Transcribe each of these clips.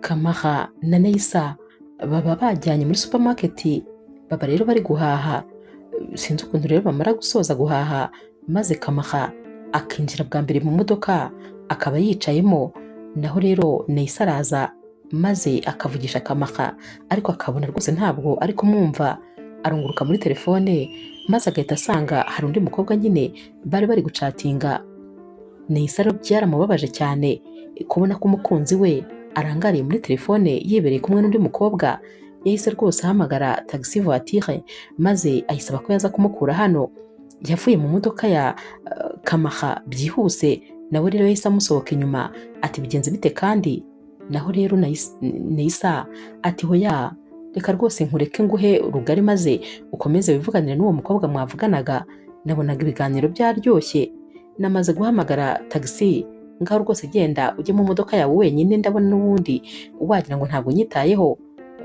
Kamara na Neyisa baba bajyanye muri supermarket, baba rero bari guhaha. Sinzi ukuntu rero bamara gusoza guhaha, maze Kamara akinjira bwa mbere mu modoka akaba yicayemo, naho rero Neyisa araza maze akavugisha Kamara, ariko akabona rwose ntabwo ari kumwumva. Arunguruka muri telefone maze agahita asanga hari undi mukobwa nyine bari bari gucatinga. Neyisa rero byaramubabaje cyane kubona ko umukunzi we arangariye muri telefone yibereye kumwe n'undi mukobwa. Yahise rwose ahamagara taxi voiture maze ayisaba ko yaza kumukura hano. Yavuye mu modoka ya Kamara byihuse, nawe rero yahise amusohoka inyuma ati bigenze bite kandi? Naho rero Neyisa ati hoya, reka rwose nkureke nguhe rugari maze ukomeze wivuganire n'uwo mukobwa mwavuganaga, nabonaga ibiganiro byaryoshye, namaze guhamagara tagisi, ngaho rwose genda ujye mu modoka yawe wenyine, ndabona n'ubundi wagira ngo ntabwo unyitayeho.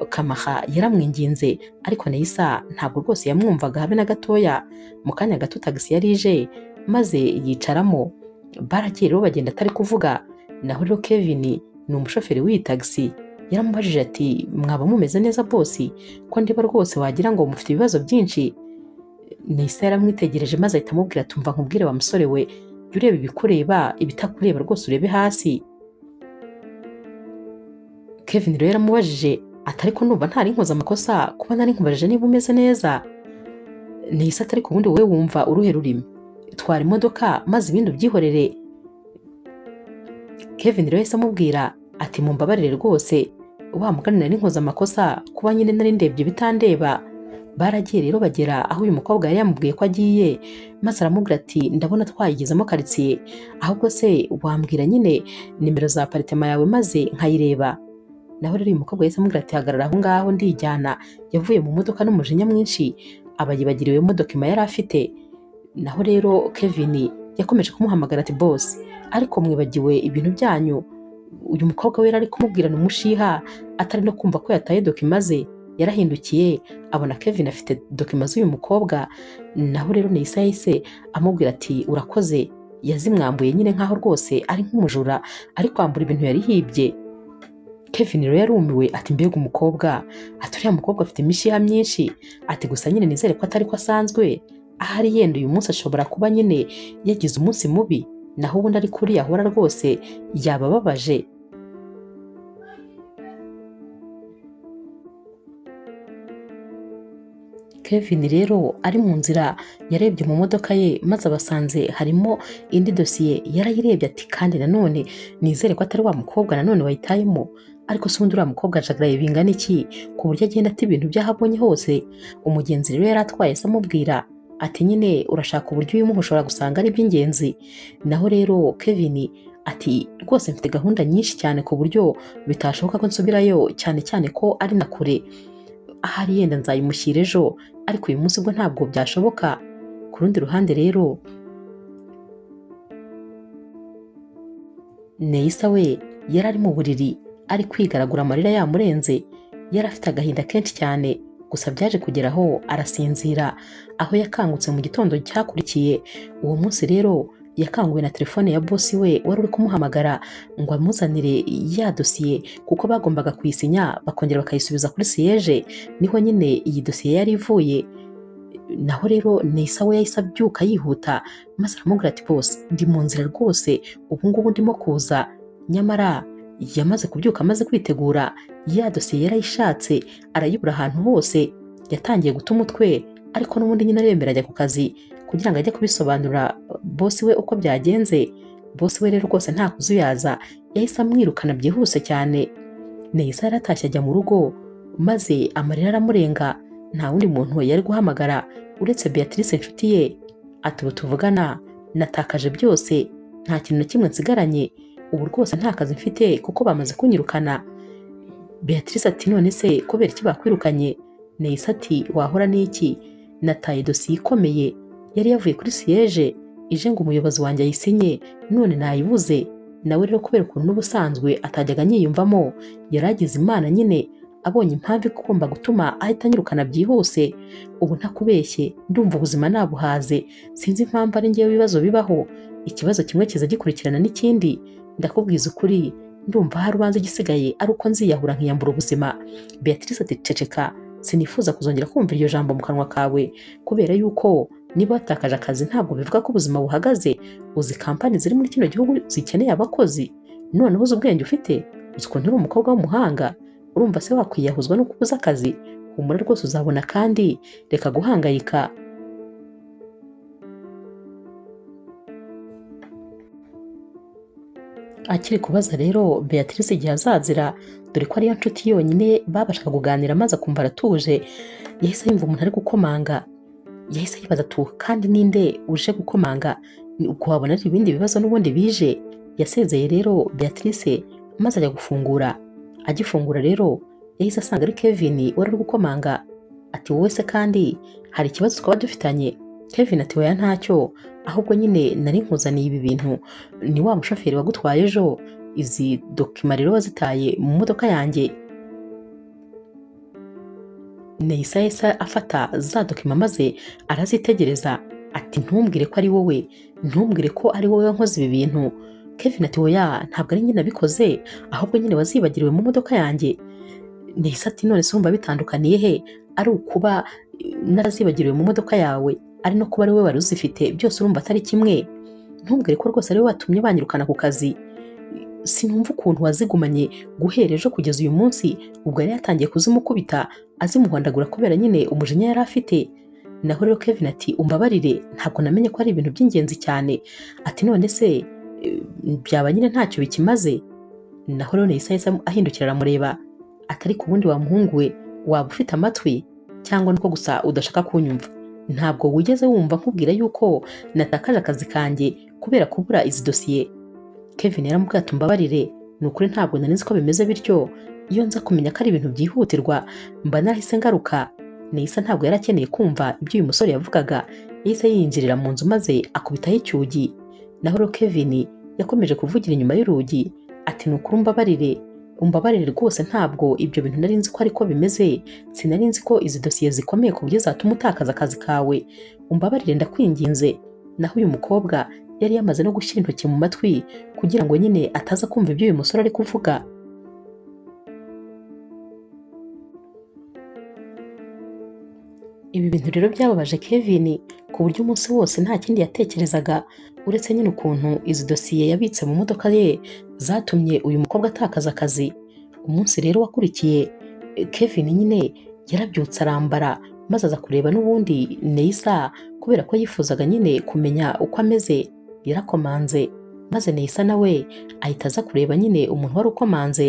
Kamara yaramwinginze ariko Neyisa ntabwo rwose yamwumvaga habe na gatoya. Mu kanya gato tagisi yari ije maze yicaramo, baragiye rero bagenda atari kuvuga. Naho rero Kevin ni umushoferi w'iyi tagisi, yaramubajije ati mwaba mumeze neza bosi, ko ndiba rwose wagira ngo mufite ibibazo byinshi? Neyisa yaramwitegereje maze ahita amubwira ati umva nkubwire wa musore we, jya ureba ibikureba, ibitakureba rwose urebe hasi. Kevin rero yaramubajije ati ariko ndumva ntari nkoze amakosa kuba nari nkubajije niba umeze neza. Neyisa ati ariko ubundi wowe wumva uruhe rurimi? Twara imodoka maze ibindi ubyihorere. Kevin rero yahise amubwira ati mumbabarire rwose, wa mugani nari nkoze amakosa kuba nyine nari ndebye bitandeba. Baragiye rero bagera aho uyu mukobwa yari yamubwiye ko agiye, maze aramubwira ati ndabona twayigezemo karitsiye, ahubwo se wambwira nyine nimero za aparitema yawe maze nkayireba. Naho rero uyu mukobwa yahise amubwira ati hagarara aho ngaho ndijyana. Yavuye mu modoka n'umujinya mwinshi, aba yibagiriwemo dokima yari afite. Naho rero Kevin yakomeje kumuhamagara ati boss, ariko mwibagiwe ibintu byanyu. Uyu mukobwa we yari ari kumubwirana umushiha atari no kumva ko yataye dokima ze. Yarahindukiye abona Kevin afite dokima z'uyu mukobwa. Naho rero Neyisa yahise amubwira ati urakoze, yazimwambuye nyine nkaho rwose ari nk'umujura ari kwambura ibintu yari yibye. Kevin rero yarumiwe ati mbega umukobwa, ati uriya mukobwa afite imishiha myinshi, ati gusa nyine nizere ko atari ko asanzwe, ahari yenda uyu munsi ashobora kuba nyine yagize umunsi mubi, naho ubundi ari kuriya ahora rwose yabababaje. Kevin rero ari mu nzira yarebye mu modoka ye maze abasanze harimo indi dosiye, yarayirebye ati kandi nanone nizere ko atari wa mukobwa nanone wayitayemo, ariko se ubundi uriya mukobwa ajagaraye bingana iki ku buryo agenda ata ibintu by'aho abonye hose? Umugenzi rero yari atwaye se amubwira ati nyine urashaka uburyo uyimuha ushobora gusanga ari iby'ingenzi. Naho rero Kevin ati rwose mfite gahunda nyinshi cyane ku buryo bitashoboka ko nsubirayo, cyane cyane ko ari na kure, ahari yenda nzayimushyira ejo, ariko uyu munsi ubwo ntabwo byashoboka. Ku rundi ruhande rero Neyisa we yari ari mu buriri ari kwigaragura amarira yamurenze, yari afite agahinda kenshi cyane, gusa byaje kugera aho arasinzira, aho yakangutse mu gitondo cyakurikiye uwo munsi. Rero yakanguwe na telefone ya bosi we wari uri kumuhamagara ngo amuzanire ya dosiye, kuko bagombaga kuyisinya bakongera bakayisubiza kuri siyeje, niho nyine iyi dosiye yari ivuye. Naho rero Neyisa we yahise abyuka yihuta maze aramubwira ati bosi ndi mu nzira rwose, ubu ngubu ndimo kuza. Nyamara yamaze kubyuka amaze kwitegura, ya dosiye yarayishatse arayibura ahantu hose, yatangiye guta umutwe, ariko n'ubundi nyine aremera ajya ku kazi kugira ngo ajye kubisobanura bosi we uko byagenze. Bosi we rero rwose nta kuzuyaza, yahise amwirukana byihuse cyane. Neyisa yaratashye ajya mu rugo maze amarira aramurenga, nta wundi muntu yari guhamagara uretse Beatrice inshuti ye. Ati ubu tuvugana natakaje byose, nta kintu na kimwe nsigaranye, ubu rwose nta kazi mfite kuko bamaze kunyirukana. Beatrice ati none se kubera iki bakwirukanye? Neyisa ati wahora n'iki, nataye dosiye ikomeye yari yavuye kuri siyeje ije ngo umuyobozi wanjye ayisinye, none nayibuze. Nawe rero kubera ukuntu n'ubusanzwe atajyaga anyiyumvamo, yaragize Imana nyine abonye impamvu igomba gutuma ahita anyirukana byihuse. Ubu ntakubeshye ndumva ubuzima nabuhaze, sinzi impamvu ari njyewe ibibazo bibaho, ikibazo kimwe kiza gikurikirana n'ikindi. Ndakubwiza ukuri Ndumva hari ubanza igisigaye ari uko nziyahura nkiyambura ubuzima. Beatrice ati ceceka, sinifuza kuzongera kumva iryo jambo mu kanwa kawe, kubera yuko niba watakaje akazi ntabwo bivuga ko ubuzima buhagaze. Uzi kampani ziri muri kino gihugu zikeneye abakozi, noneho uzi ubwenge ufite, uzi ukuntu uri umukobwa w'umuhanga, urumva se wakwiyahuzwa no kubuza akazi? Humura rwose uzabona kandi reka guhangayika. Akiri kubaza rero Beatrice igihe azazira, dore ko ariyo nshuti yonyine babashaga kuganira maze akumva aratuje, yahise yumva umuntu ari gukomanga. Yahise yibaza ati kandi ninde uje gukomanga? Ubwo wabona ari ibindi bibazo n'ubundi bije. Yasezeye rero Beatrice maze ajya gufungura. Agifungura rero yahise asanga ari Kevin wari uri gukomanga. Ati wowe se kandi hari ikibazo twaba dufitanye? Kevin ati oya ntacyo, ahubwo nyine nari nkuzaniye ibi bintu, ni wa mushoferi wagutwaye ejo, izi dokima rero wazitaye mu modoka yanjye. Neyisa yahise afata za dokima maze arazitegereza, ati ntumbwire ko ari wowe, ntumbwire ko ari wowe wankoze ibi bintu. Kevin ati oya ntabwo ari njye nabikoze, ahubwo nyine wazibagiriwe mu modoka yanjye. Neyisa ati none se wumva bitandukaniye he? Ari ukuba narazibagiriwe mu modoka yawe, ari no kuba ari wowe wari uzifite, byose urumva atari kimwe. Ntumbwire ko rwose ari wowe watumye banyirukana ku kazi. Sinumva ukuntu wazigumanye guhera ejo kugeza uyu munsi. Ubwo yari yatangiye kuzimukubita azimuhondagura kubera nyine umujinya yari afite. Naho rero Kevin ati umbabarire, ntabwo namenye ko ari ibintu by'ingenzi cyane. Ati none se byaba nyine ntacyo bikimaze? Naho rero Neyisa yahise ahindukira aramureba, ati ariko ubundi wa muhungu we waba ufite amatwi cyangwa nuko gusa udashaka kunyumva? Ntabwo wigeze wumva nkubwira yuko natakaje akazi kanjye kubera kubura izi dosiye. Kevin yaramubwiye ati umbabarire, ni ukuri ntabwo nari nzi ko bimeze bityo, iyo nza kumenya ko ari ibintu byihutirwa mba narahise ngaruka. Neyisa ntabwo yari akeneye kumva ibyo uyu musore yavugaga, yahise yinjirira mu nzu maze akubitaho icyugi. Naho rero Kevin yakomeje kuvugira inyuma y'urugi ati ni ukuri umbabarire, umbabarire rwose, ntabwo ibyo bintu nari nzi ko ariko bimeze, sinari nzi ko izi dosiye zikomeye ku buryo zatuma utakaza akazi kawe, umbabarire ndakwinginze. Naho uyu mukobwa yari yamaze no gushyira intoki mu matwi kugira ngo nyine ataza kumva ibyo uyu musore ari kuvuga. Ibi bintu rero byababaje Kevin ku buryo umunsi wose nta kindi yatekerezaga uretse nyine ukuntu izi dosiye yabitse mu modoka ye zatumye uyu mukobwa atakaza akazi. Umunsi rero wakurikiye Kevin nyine yarabyutse arambara maze aza kureba n'ubundi Neyisa kubera ko yifuzaga nyine kumenya uko ameze. Yarakomanze maze Neyisa nawe ahita aza kureba nyine umuntu wari ukomanze.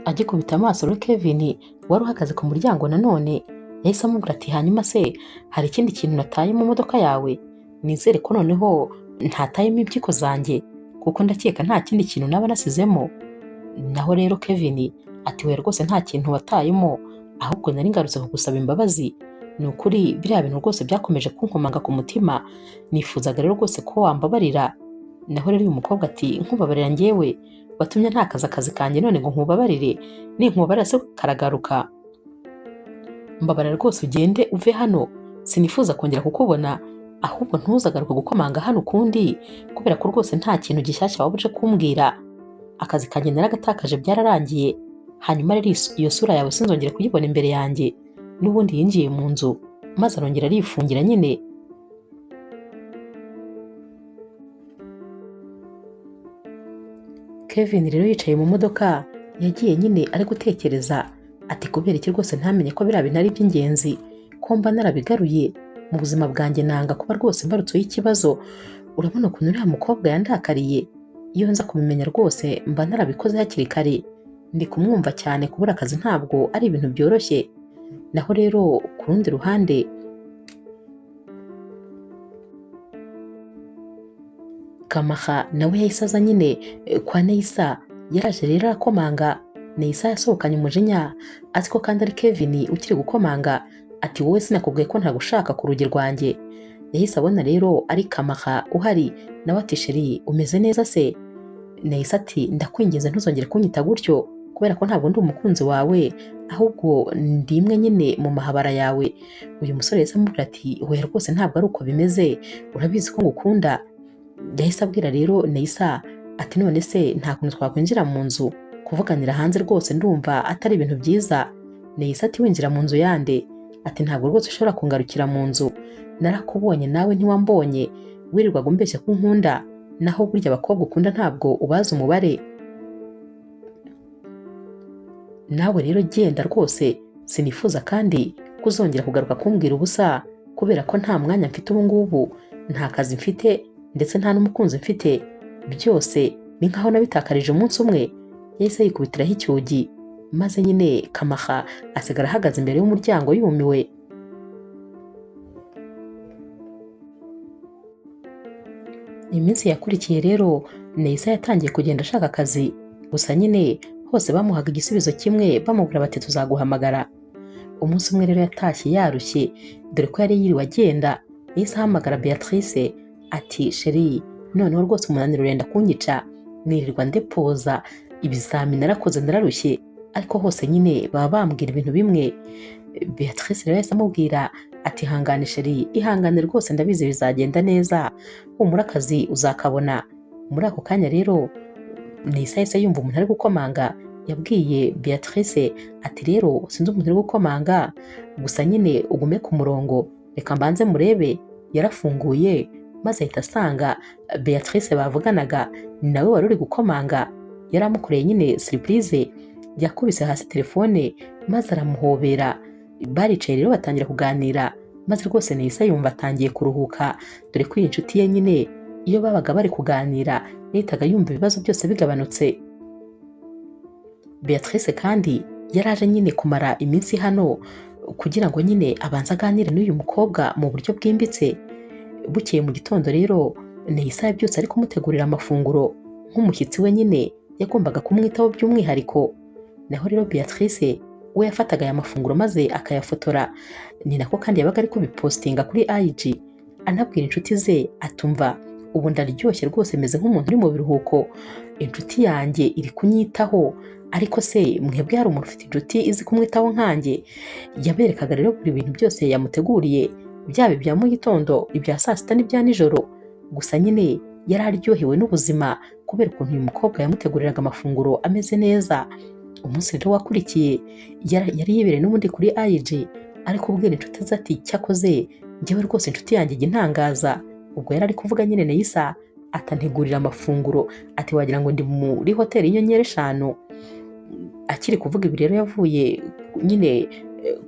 Agikubita amaso rero Kevin wari uhagaze ku muryango nanone yahise amubwira ati hanyuma se hari ikindi kintu nataye mu modoka yawe? Nizere ko noneho ntatayemo impyiko zanjye kuko ndakeka nta kindi kintu naba nasizemo. Naho rero Kevin ati we rwose nta kintu watayemo, ahubwo nari ngarutse kugusaba imbabazi. Ni ukuri biriya bintu rwose byakomeje kunkomanga ku mutima, nifuzaga rero rwose ko wambabarira. Naho rero uyu mukobwa ati nkubabarira njyewe watumye ntakaza akazi kanjye none ngo nkubabarire, ninkubabarira se karagaruka? Mbabarira rwose ugende uve hano, sinifuza kongera kukubona, ahubwo ntuzagaruke gukomanga hano ukundi kubera ko rwose nta kintu gishyashya waba uje kumbwira. Akazi kanjye naragatakaje byararangiye, hanyuma rero iyo sura yawe sinzongera kuyibona imbere yanjye. N'ubundi yinjiye mu nzu maze arongera arifungira nyine. Kevin rero yicaye mu modoka yagiye nyine ari gutekereza ati kubera iki rwose ntamenye ko biriya bintu ari iby'ingenzi, ko mba narabigaruye mu buzima bwanjye, nanga kuba rwose mbarutseho ikibazo. Urabona ukuntu uriya mukobwa yandakariye, iyo nza kubimenya rwose mba narabikoze hakiri kare. Ndi kumwumva cyane, kubura akazi ntabwo ari ibintu byoroshye. Naho rero ku rundi ruhande Kamaha nawe yahise aza nyine kwa Neyisa. Yaraje rero arakomanga. Neyisa yasohokanye umujinya azi ko kandi ari Kevin ukiri gukomanga, ati wowe sinakubwiye ko ntagushaka ku rugi rwanjye. Yahise abona rero ari Kamaha uhari, nawe ati sheri umeze neza se? Neyisa ati ndakwinginze ntuzongere kunyita gutyo kubera ko ntabwo ndi umukunzi wawe, ahubwo ndi imwe nyine mu mahabara yawe. Uyu musore yahise amubwira ati oya rwose ntabwo ari uko bimeze, urabizi ko ngukunda. Yahise abwira rero Neisa ati none se nta kuntu twakwinjira mu nzu, kuvuganira hanze rwose ndumva atari ibintu byiza. Neisa ati winjira mu nzu yande? Ati ntabwo rwose ushobora kungarukira mu nzu, narakubonye nawe ntiwambonye, wirirwaga umbeshya ko unkunda, naho burya abakobwa ukunda ntabwo ubazi umubare. Nawe rero genda rwose, sinifuza kandi kuzongera kugaruka kumbwira ubusa, kubera ko nta mwanya mfite ubu ngubu, nta kazi mfite ndetse nta n'umukunzi mfite, byose ni nkaho nabitakarije umunsi umwe. Yahise yikubitiraho icyugi, maze nyine Kamaha asigara ahagaze imbere y'umuryango yumiwe. Iminsi yakurikiye rero Neisa yatangiye kugenda ashaka akazi, gusa nyine hose bamuhaga igisubizo kimwe, bamubwira bati tuzaguhamagara. Umunsi umwe rero yatashye yarushye, dore ko yari yiriwe agenda. Yahise ahamagara Beatrice ati sheri, noneho rwose umunaniro urenda kunyica, nirirwa ndepoza ibizami narakoze nararushye, ariko hose nyine baba bambwira ibintu bimwe. Beatrice rero yahise amubwira ati ihangane sheri, ihangane rwose ndabizi bizagenda neza, humura akazi uzakabona. Muri ako kanya rero Neisa yahise yumva umuntu ari gukomanga. Yabwiye Beatrice ati rero sinzi umuntu uri gukomanga, gusa nyine ugume ku murongo reka mbanze murebe. Yarafunguye maze ahita asanga Beatrice bavuganaga nawe wari uri gukomanga. Yari amukoreye nyine surprise, yakubise hasi telefone maze aramuhobera. Baricaye rero batangira kuganira, maze rwose Neisa yumva atangiye kuruhuka, dore ko iyi nshuti ye nyine iyo babaga bari kuganira yahitaga yumva ibibazo byose bigabanutse. Beatrice kandi yaraje nyine kumara iminsi hano kugira ngo nyine abanze aganire n'uyu mukobwa mu buryo bwimbitse. Bukeye mu gitondo rero Neisa yabyutse ari kumutegurira amafunguro nk'umushyitsi we nyine yagombaga kumwitaho by'umwihariko. Naho rero Beatrice we yafataga aya mafunguro maze akayafotora, ni nako kandi yabaga ari kubipostinga kuri IG, anabwira inshuti ze atumva ubu ndaryoshye rwose meze nk'umuntu uri mu biruhuko, inshuti yanjye iri kunyitaho, ariko se mwebwe hari umuntu ufite inshuti izi kumwitaho nkanjye? Yaberekaga rero buri bintu byose yamuteguriye, byaba ibya mu gitondo, ibya saa sita n'ibya nijoro. Gusa nyine yari aryohewe n'ubuzima kubera ukuntu uyu mukobwa yamuteguriraga amafunguro ameze neza. Umunsi rero wakurikiye yari yibereye n'ubundi kuri IG, ari kubwira inshuti ze ati cyakoze njyewe rwose inshuti yanjye ijya intangaza. Ubwo yari ari kuvuga nyine Neisa atantegurira amafunguro, ati wagira ngo ndi muri hoteli y'inyenyeri 5. Akiri kuvuga ibi rero yavuye nyine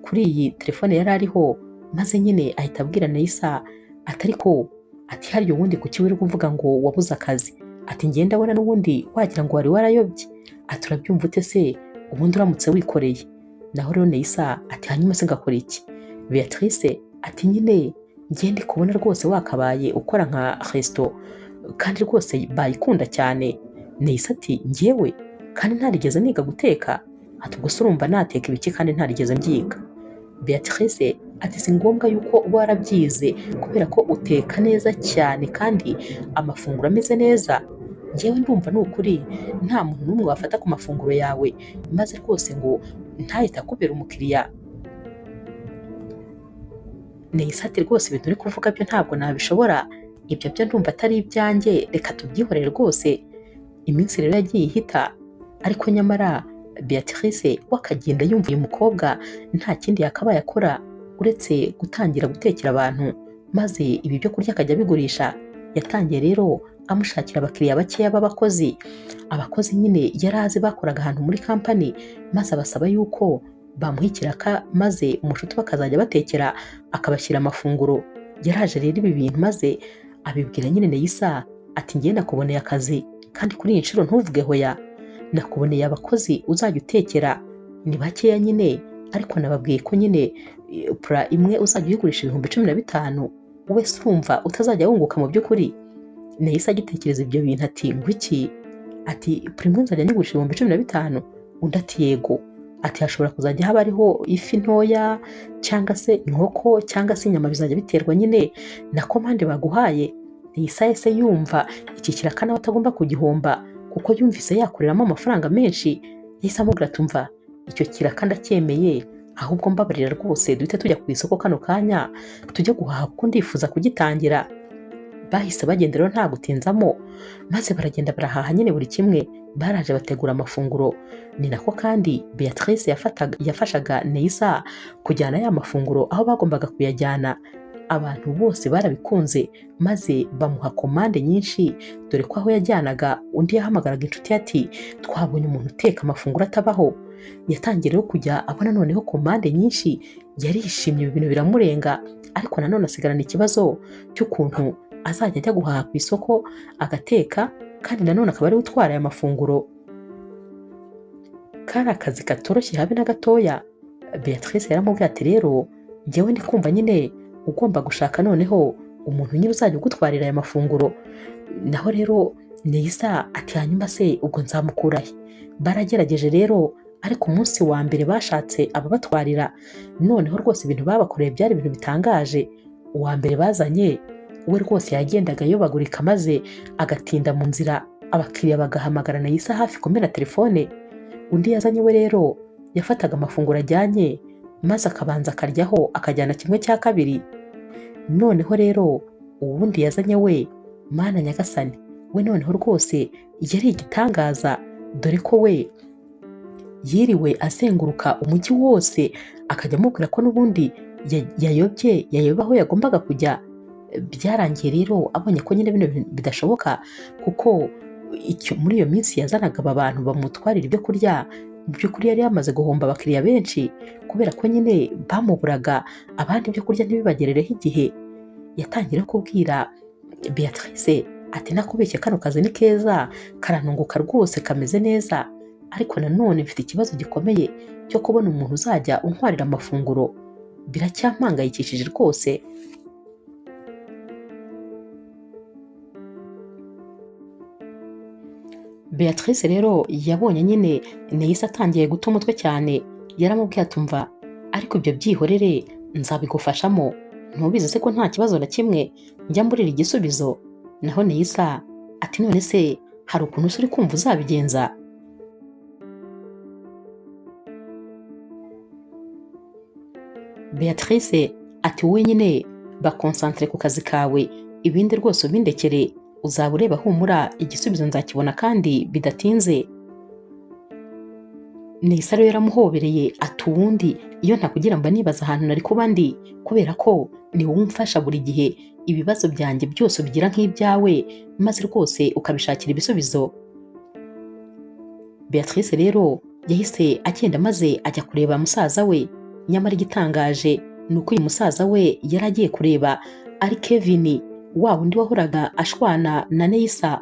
kuri iyi telefone yari ariho, maze nyine ahita abwira Neisa ati ariko ati hari ubundi kuki uri kuvuga ngo wabuze akazi, ati ngenda ndabona n'ubundi wagira ngo wari warayobye, ati urabyumva ute se ubundi uramutse wikoreye? Naho rero Neisa ati hanyuma se ngakora iki? Beatrice ati nyine ngende kubona rwose wakabaye ukora nka resto kandi rwose bayikunda cyane. Neisa ati njyewe kandi ntarigeze niga guteka, ati ubwo se urumva nateka ibiki kandi ntarigeze mbyiga? Beatrice ati si ngombwa yuko uba warabyize kubera ko uteka neza cyane kandi amafunguro ameze neza, njyewe ndumva ni ukuri nta muntu n'umwe wafata ku mafunguro yawe maze rwose ngo ntahita akubera umukiriya. Neisa ati rwose ibintu uri kuvuga byo ntabwo nabishobora, ibyo byo ndumva atari ibyanjye, reka tubyihorere rwose. Iminsi rero yagiye ihita, ariko nyamara Beatrice we akagenda yumva uyu mukobwa nta kindi yakabaye akora uretse gutangira gutekera abantu, maze ibi byo kurya akajya abigurisha. Yatangiye rero amushakira abakiriya bakeya b'abakozi, abakozi nyine yari azi bakoraga ahantu muri kampani, maze abasaba yuko bamuha ikiraka maze umushuti we akazajya abatekera akabashyira amafunguro. Yaraje rero ibi bintu maze abibwira nyine Neisa ati njye nakuboneye akazi kandi kuri iyi nshuro ntuvuge hoya, nakuboneye abakozi uzajya utekera ni bakeya nyine, ariko nababwiye ko nyine pura imwe uzajya uyigurisha 15,000, wese urumva utazajya wunguka mu by'ukuri. Neisa agitekereza ibyo bintu ati ngwiki? Ati pura imwe nzajya nyigurisha 15,000? Undi ati yego. Ati hashobora kuzajya haba hariho ifi ntoya cyangwa se inkoko cyangwa se inyama, bizajya biterwa nyine na komande baguhaye. Neisa yahise yumva iki kiraka nawe atagomba kugihomba kuko yumvise yakoreramo amafaranga menshi. Yahise amubwira ati umva icyo kiraka ndacyemeye, ahubwo mbabarira rwose duhite tujya ku isoko kano kanya tujye guhaha kuko ndifuza kugitangira. Bahise bagenda rero nta gutinzamo, maze baragenda barahaha nyine buri kimwe, baraje bategura amafunguro. Ni nako kandi Beatrice yafashaga Neisa kujyana ya mafunguro aho bagombaga kuyajyana. Abantu bose barabikunze maze bamuha komande nyinshi, dore ko aho yajyanaga undi yahamagaraga inshuti ati twabonye umuntu uteka amafunguro atabaho. Yatangiye rero kujya abona noneho komande nyinshi, yarishimye ibintu biramurenga, ariko nanone asigarana ikibazo cy'ukuntu azajya ajya guhaha ku isoko agateka, kandi nanone akaba ariwe utwara aya mafunguro. Kari akazi katoroshye habe na gatoya. Beatrice yaramubwiye ati rero njyewe ndi kumva nyine ugomba gushaka noneho umuntu nyine uzajya ugutwarira aya mafunguro. Naho rero Neisa ati hanyuma se ubwo nzamukurahe? Baragerageje rero, ariko umunsi wa mbere bashatse ababatwarira, noneho rwose ibintu babakoreye byari ibintu bitangaje. Uwa mbere bazanye we rwose yagendaga ayobagurika maze agatinda mu nzira, abakiriya bagahamagara Neisa hafi kumena telefone. Undi yazanye we rero yafataga amafunguro ajyanye maze akabanza akaryaho akajyana kimwe cya kabiri. Noneho rero uwundi yazanye we, Mana nyagasani, we noneho rwose yari igitangaza, dore ko we yiriwe azenguruka umujyi wose akajya amubwira ko n'ubundi yayobye, yayoba aho yagombaga kujya. Byarangiye rero abonye ko nyine bino bidashoboka, kuko muri iyo minsi yazanaga aba bantu bamutwarira ibyo kurya, mu by'ukuri yari yamaze guhomba abakiriya benshi kubera ko nyine bamuburaga abandi ibyo kurya ntibibagerereho igihe. Yatangira kubwira Beatrice ati nakubeshye kano kazi ni keza, karanunguka rwose kameze neza, ariko nanone mfite ikibazo gikomeye cyo kubona umuntu uzajya untwarira amafunguro, biracyampangayikishije rwose. Beatrice rero yabonye nyine Neisa atangiye guta umutwe cyane, yaramubwiye atumva ariko ibyo byihorere nzabigufashamo, ntubizi se ko nta kibazo na kimwe njya mburira igisubizo. Naho Neisa ati none se hari ukuntu uri kumva uzabigenza? Beatrice ati wowe nyine bakonsantere ku kazi kawe, ibindi rwose ubindekere, uzaba ureba humura igisubizo nzakibona kandi bidatinze. Neisa rero yaramuhobereye ati uwundi iyo ntakugira mba nibaza ahantu nari kuba ndi, kubera ko ni wowe umfasha buri gihe, ibibazo byanjye byose ubigira nk'ibyawe maze rwose ukabishakira ibisubizo. Beatrice rero yahise agenda maze ajya kureba musaza we. Nyamara igitangaje ni uko uyu musaza we yari agiye kureba ari Kevin, wa wundi wahoraga ashwana na Neisa.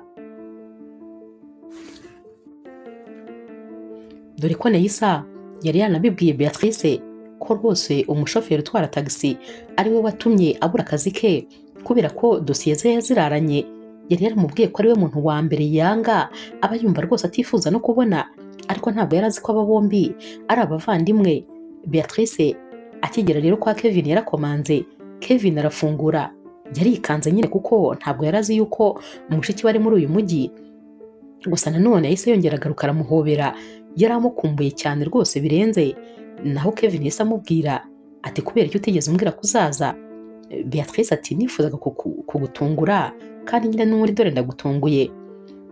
Dore ko Neisa yari yanabibwiye Beatrice ko rwose umushoferi utwara tagisi ari we watumye abura akazi ke, kubera ko dosiye ze yaziraranye. Yari yaramubwiye ko ari we muntu wa mbere yanga, aba yumva rwose atifuza no kubona, ariko ntabwo yari azi ko aba bombi ari abavandimwe. Beatrice akigera rero kwa Kevin yarakomanze, Kevin arafungura. Yarikanze nyine kuko ntabwo yari azi yuko mushiki we ari muri uyu mujyi. Gusa nanone yahise yongera agaruka aramuhobera, yari amukumbuye cyane rwose birenze. Naho Kevin yahise amubwira ati kubera icyo utigeze umbwira ko uzaza? Beatrice ati nifuzaga kugutungura kandi nyine n'ubundi dore ndagutunguye.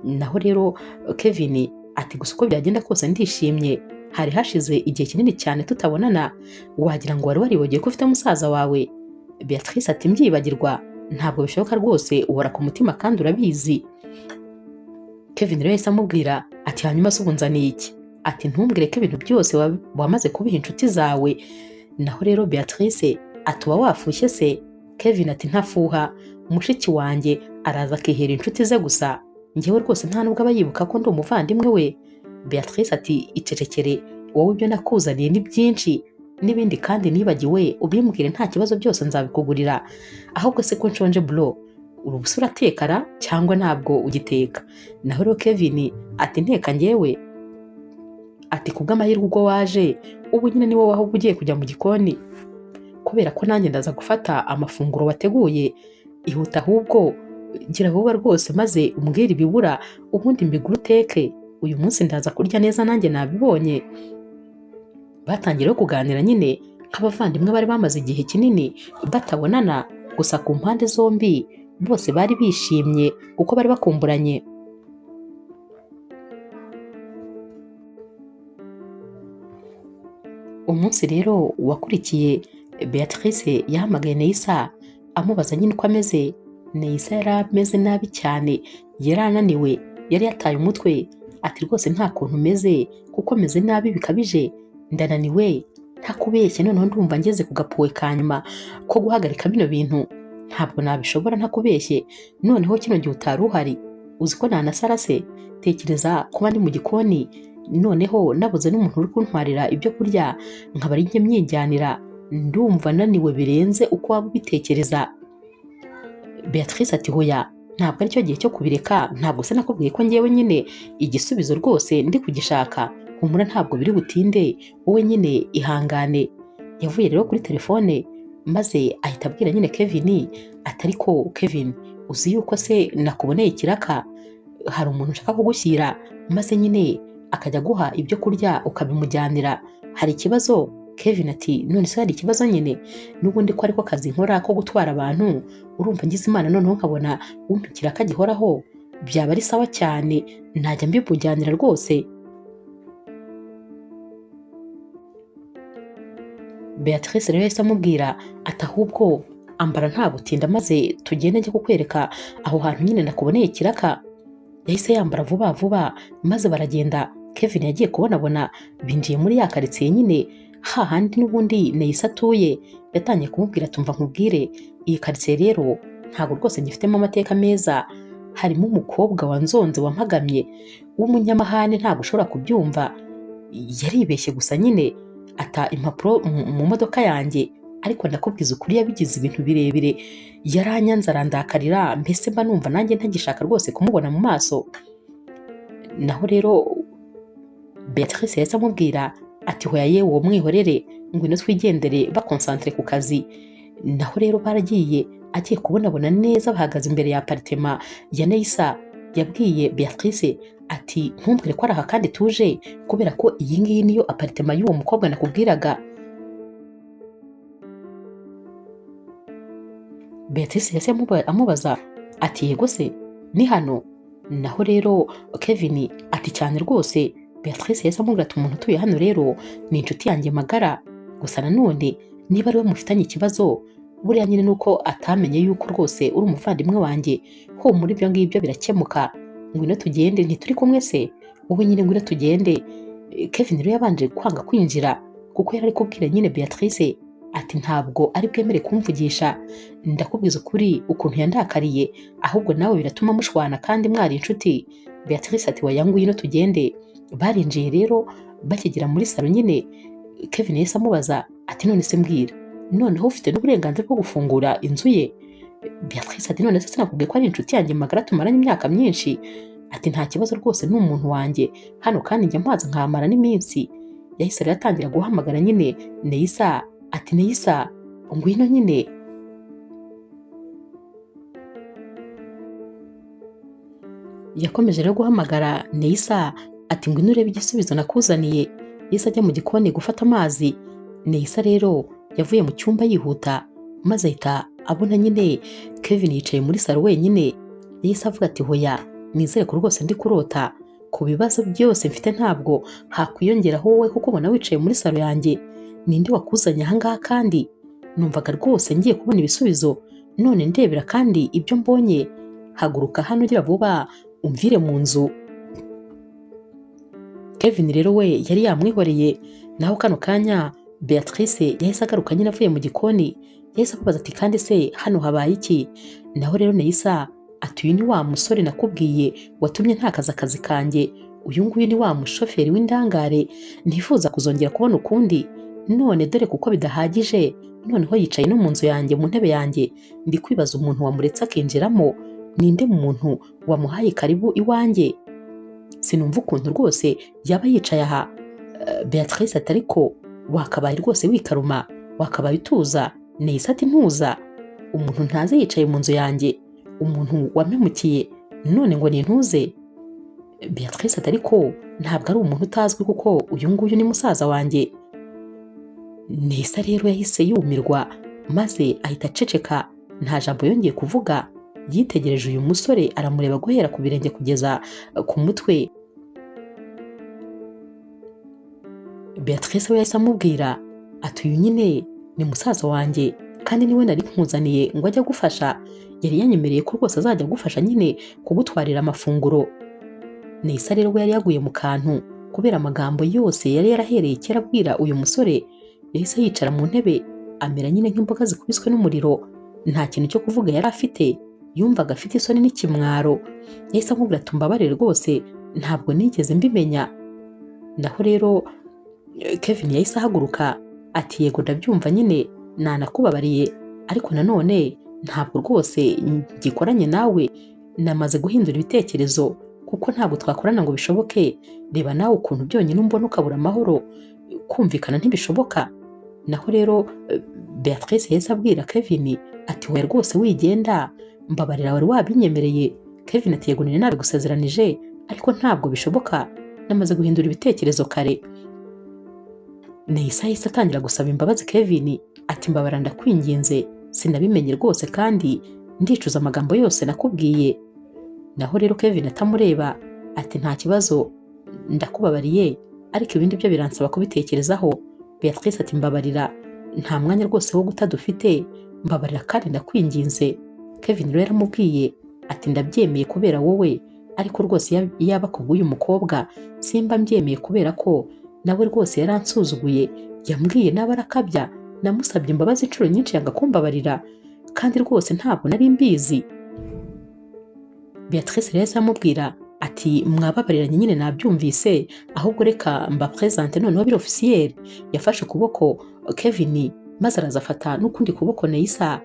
Naho rero Kevin ati gusa uko byagenda kose ndishimye, hari hashize igihe kinini cyane tutabonana, wagira ngo wari waribagiwe ko ufite musaza wawe. Beatrice ati mbyibagirwa ntabwo bishoboka rwose, uhora ku mutima kandi urabizi. Kevin rero yahise amubwira ati hanyuma se ubu nzaniye iki? Ati ntumbwire ko ibintu byose wamaze kubiha inshuti zawe. Naho rero Beatrice ati uba wafushye se? Kevin ati ntafuha, mushiki wanjye araza akihera inshuti ze gusa, njyewe rwose nta nubwo aba yibuka ko ndi umuvandimwe we. Beatrice ati icecekere, wowe ibyo nakuzaniye ni byinshi n'ibindi kandi nibagiwe ubimbwire, nta kibazo byose nzabikugurira. Ahubwo se ko nshonje bro, ubu uratekara cyangwa ntabwo ugiteka? Naho rero Kevin ati nteka njyewe, ati kubw'amahirwe ubwo waje ubu nyine ni wowe ahubwo ugiye kujya mu gikoni, kubera ko nanjye ndaza gufata amafunguro wateguye, ihuta ahubwo gira vuba rwose maze umbwire ibibura ubundi mbigure uteke. Uyu munsi ndaza kurya neza nanjye nabibonye. Batangiye kuganira nyine nk'abavandimwe bari bamaze igihe kinini batabonana, gusa ku mpande zombi bose bari bishimye kuko bari bakumburanye. Umunsi rero wakurikiye Beatrice yahamagaye Neisa amubaza nyine uko ameze. Neisa yari ameze nabi cyane, yari ananiwe, yari yataye umutwe, ati rwose nta kuntu meze kuko meze nabi bikabije, ndananiwe ntakubeshye, noneho ndumva ngeze ku gapuwe ka nyuma ko guhagarika bino bintu, ntabwo nabishobora ntakubeshye, noneho kino gihe utari uhari uzi ko nanasara se, tekereza kuba ndi mu gikoni noneho nabuze n'umuntu uri kuntwarira ibyo kurya nkaba ari njye myijyanira, ndumva naniwe birenze uko waba ubitekereza. Beatrice ati hoya ntabwo aricyo gihe cyo kubireka, ntabwo se nakubwiye ko ngewe nyine igisubizo rwose ndi kugishaka, humura ntabwo biri butinde, wowe nyine ihangane. Yavuye rero kuri telefone maze ahita abwira nyine Kevin ati ariko Kevin uzi yuko se nakuboneye ikiraka, hari umuntu ushaka kugushyira maze nyine akajya aguha ibyo kurya ukabimujyanira, hari ikibazo? Kevin ati none se hari ikibazo nyine, n'ubundi ko ariko kazi nkora ko gutwara abantu, urumva ngize Imana noneho nkabona umpa ikiraka gihoraho, byaba ari sawa cyane, najya mbimujyanira rwose. Beatrice rero yahise amubwira ati ahubwo ambara nta gutinda maze tugende njye kukwereka aho hantu nyine nakuboneye ikiraka. Yahise yambara vuba vuba maze baragenda. Kevin yagiye kubonabona binjiye muri ya karitsiye nyine hahandi n'ubundi Neisa atuye. Yatangiye kumubwira tumva nkubwire, iyi karitsiye rero ntabwo rwose ngifitemo amateka meza, harimo umukobwa wanzonze wampagamye w'umunyamahane, ntabwo ushobora kubyumva, yaribeshye gusa nyine ata impapuro mu modoka yanjye, ariko ndakubwiza ukuri yabigize ibintu birebire, yaranyanze arandakarira, mbese mba numva nanjye ntagishaka rwose kumubona mu maso. Naho rero Beatrice yahise amubwira ati hoya yewe uwo mwihorere, ngwino twigendere bakonsantere ku kazi. Naho rero baragiye, agiye kubonabona neza bahagaze imbere ya aparitema ya Neisa. Yabwiye Beatrice ati ntumbwire ko ari aha kandi tuje, kubera ko iyi ngiyi niyo aparitema y'uwo mukobwa nakubwiraga. Beatrice yahise amubaza ati yego se ni hano? Naho rero Kevin ati cyane rwose. Beatrice yahise amubwira ati umuntu utuye hano rero ni inshuti yanjye magara, gusa nanone niba ari we mufitanye ikibazo buriya nyine nuko atamenye yuko rwose uri umuvandimwe wanjye, ho muri ibyo ngibyo birakemuka, ngwino tugende, ntituri kumwe se, wowe nyine ngwino tugende. Kevin rero yabanje kwanga kwinjira kuko yari ari kubwira nyine Beatrice ati ntabwo ari bwemere kumvugisha, ndakubwiza ukuri ukuntu yandakariye, ahubwo nawe biratuma mushwana kandi mwari inshuti. Beatrice ati waya ngwino tugende. Barinjiye rero bakigera muri salo nyine Kevin yahise amubaza ati none se mbwira, noneho ufite n'uburenganzira bwo gufungura inzu ye? Beatrice ati none se sinakubwiye ko ari inshuti yanjye magara tumaranye imyaka myinshi? Ati nta kibazo rwose ni umuntu wanjye hano kandi njya mpaza nkahamara n'iminsi. Yahise rero atangira guhamagara nyine Neisa ati Neisa ngwino nyine. Yakomeje rero guhamagara Neisa ati ngwino urebe igisubizo nakuzaniye. Yahise ajya mu gikoni gufata amazi. Neisa rero yavuye mu cyumba yihuta maze ahita abona nyine Kevin yicaye muri salo wenyine. Yahise avuga ati hoya nizere ko rwose ndi kurota, ku bibazo byose mfite ntabwo hakwiyongeraho wowe kuko ubona wicaye muri salo yanjye, ninde wakuzanye aha ngaha? Kandi numvaga rwose ngiye kubona ibisubizo none ndebera kandi ibyo mbonye, haguruka hano ugira vuba umvire mu nzu. Kevin rero we yari yamwihoreye. Naho kano kanya Beatrice yahise agaruka nyine avuye mu gikoni, yahise amubaza ati kandi se hano habaye iki? Naho rero Neisa ati uyu ni wa musore nakubwiye watumye ntakaza akazi kanjye, uyu nguyu ni wa mushoferi w'indangare ntifuza kuzongera kubona ukundi, none dore kuko bidahagije noneho yicaye no mu nzu yanjye mu ntebe yanjye, ndi kwibaza umuntu wamuretse akinjiramo, ninde muntu wamuhaye karibu iwanjye? Sinumva ukuntu rwose yaba yicaye aha. Beatrice ati ariko wakabaye rwose wikaruma, wakabaye utuza. Neisa ati ntuza, umuntu ntaze yicaye mu nzu yanjye, umuntu wampemukiye none ngo nintuze. Beatrice ati ariko ntabwo ari umuntu utazwi kuko uyu nguyu ni musaza wanjye. Nesa rero yahise yumirwa maze ahita aceceka, nta jambo yongeye kuvuga. Yitegereje uyu musore aramureba guhera ku birenge kugeza ku mutwe. Beatrice we yahise amubwira ati uyu nyine ni musaza wanjye kandi niwe nari nkuzaniye ngo ajye agufasha, yari yanyemereye ko rwose azajya agufasha nyine kugutwarira amafunguro. Nesa rero we yari yaguye mu kantu kubera amagambo yose yari yarahereye kera abwira uyu musore. Yahise yicara mu ntebe amera nyine nk'imboga zikubiswe n'umuriro, nta kintu cyo kuvuga yari afite, yumvaga afite isoni n'ikimwaro. Yahise amubwira ati mbabarire rwose ntabwo nigeze mbimenya. Naho rero Kevin yahise ahaguruka ati yego ndabyumva nyine nanakubabariye, ariko nanone ntabwo rwose ngikoranye nawe, namaze guhindura ibitekerezo kuko ntabwo twakorana ngo bishoboke. Reba nawe ukuntu byonyine umbona ukabura amahoro, kumvikana ntibishoboka. Naho rero Beatrice yahise abwira Kevin ati we rwose wigenda, mbabarira wari wabinyemereye. Kevin ati yego nari nabigusezeranije ariko ntabwo bishoboka, namaze guhindura ibitekerezo kare. Nesa yahise atangira gusaba imbabazi Kevin ati mbabara ndakwinginze, sinabimenye rwose kandi ndicuza amagambo yose nakubwiye. Naho rero Kevin atamureba ati nta kibazo ndakubabariye, ariko ibindi byo biransaba kubitekerezaho. Beatrice ati mbabarira nta mwanya rwose wo guta dufite, mbabarira kandi ndakwinginze. Kevin rero yaramubwiye ati ndabyemeye kubera wowe, ariko rwose yaba kubw'uyu mukobwa simba mbyemeye kubera ko nawe rwose yaransuzuguye, yambwiye naba arakabya, namusabye imbabazi inshuro nyinshi yanga kumbabarira kandi rwose ntabwo nari mbizi. Beatrice rero yahise amubwira ati mwababariranye nyine nabyumvise, ahubwo reka mbapresente noneho biri officiel. Yafashe ukuboko Kevin maze araza afata n'ukundi kuboko Nesa.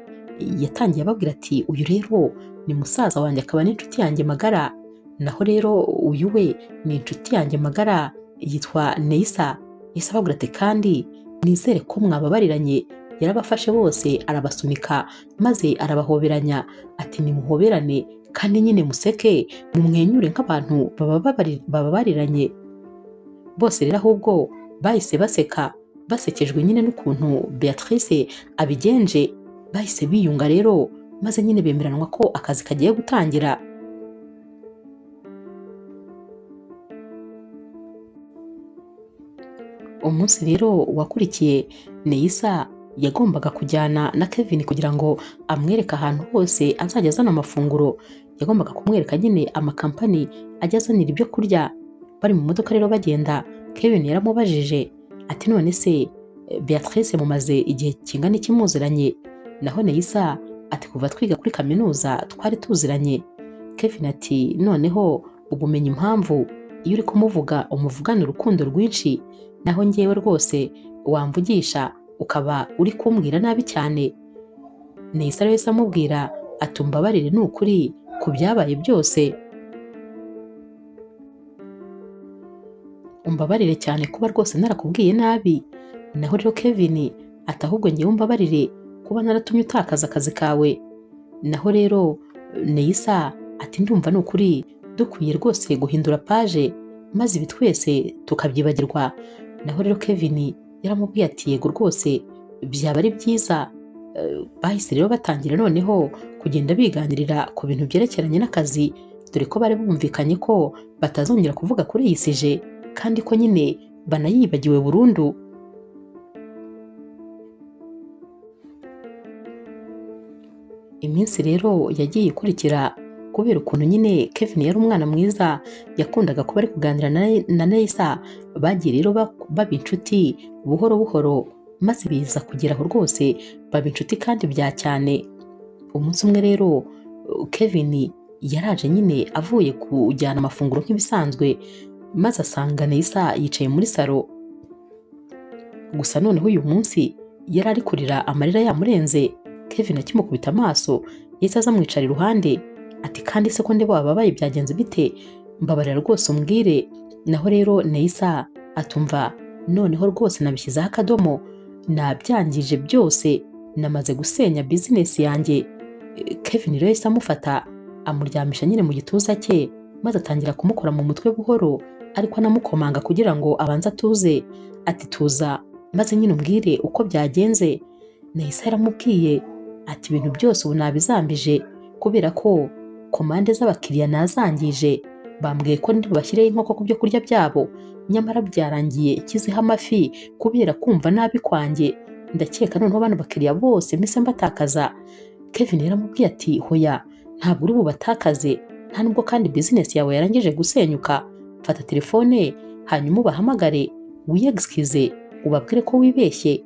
Yatangiye ababwira ati uyu rero ni musaza wanjye akaba n'inshuti yanjye magara, naho rero uyu we ni inshuti yanjye magara yitwa Nesa. Yahise ababwira ati kandi nizere ko mwababariranye. Yarabafashe bose arabasunika maze arabahoberanya ati nimuhoberane kandi nyine museke mumwenyure nk'abantu bababariranye. Bose rero ahubwo bahise baseka, basekejwe nyine n'ukuntu Beatrice abigenje. Bahise biyunga rero maze nyine bemeranwa ko akazi kagiye gutangira. Umunsi rero wakurikiye Neyisa yagombaga kujyana na Kevin kugira ngo amwereke ahantu hose azajya azana amafunguro. Yagombaga kumwereka nyine amakampani ajya azanira ibyo kurya. Bari mu modoka rero bagenda, Kevin yaramubajije ati none se Beatrice mumaze igihe kingana iki muziranye? Naho Neyisa ati kuva twiga kuri kaminuza twari tuziranye. Kevin ati noneho ubumenya impamvu iyo uri kumuvuga umuvugana urukundo rwinshi, naho njyewe rwose wamvugisha ukaba uri kumbwira nabi cyane. Neyisa rero yahise amubwira ati umbabarire ni ukuri ku byabaye byose, umbabarire cyane kuba rwose narakubwiye nabi. Naho rero Kevin ati ahubwo njyewe umbabarire kuba naratumye utakaza akazi kawe. Naho rero Neyisa ati ndumva ni ukuri dukwiye rwose guhindura page maze ibi twese tukabyibagirwa. Naho rero Kevin yaramubwiye ati yego rwose byaba ari byiza. Bahise rero batangira noneho kugenda biganirira ku bintu byerekeranye n'akazi, dore ko bari bumvikanye ko batazongera kuvuga kuri iyi sije kandi ko nyine banayibagiwe burundu. Iminsi rero yagiye ikurikira kubera ukuntu nyine Kevin yari umwana mwiza, yakundaga kuba ari kuganira na Neyisa. Bagiye rero baba inshuti buhoro buhoro maze biza kugera aho rwose baba inshuti kandi bya cyane. Umunsi umwe rero Kevin yaraje nyine avuye kujyana amafunguro nk'ibisanzwe, maze asanga Neyisa yicaye muri salo. Gusa noneho uyu munsi yari ari kurira amarira yamurenze. Kevin akimukubita amaso yahise aza amwicara iruhande ati kandi se ko ndeba wababaye byagenze bite? Mbabarira rwose umbwire. Naho rero Neyisa atumva noneho rwose nabishyizeho akadomo, nabyangije byose, namaze gusenya bizinesi yanjye. Kevin rero yahise amufata amuryamisha nyine mu gituza cye maze atangira kumukora mu mutwe buhoro ariko anamukomanga kugira ngo abanze atuze. Ati tuza maze nyine umbwire uko byagenze. Neyisa yaramubwiye ati ibintu byose ubu nabizambije kubera ko komande z'abakiriya nazangije, bambwiye ko ndi bubashyireho inkoko ku byo kurya byabo, nyamara byarangiye nshyizeho amafi kubera kumva nabi kwanjye, ndakeka noneho bano bakiriya bose mpise mbatakaza. Kevin yaramubwiye ati hoya ntabwo uri bubatakaze, nta nubwo kandi bizinesi yawe yarangije gusenyuka, fata telefone hanyuma ubahamagare wiyegisikize ubabwire ko wibeshye.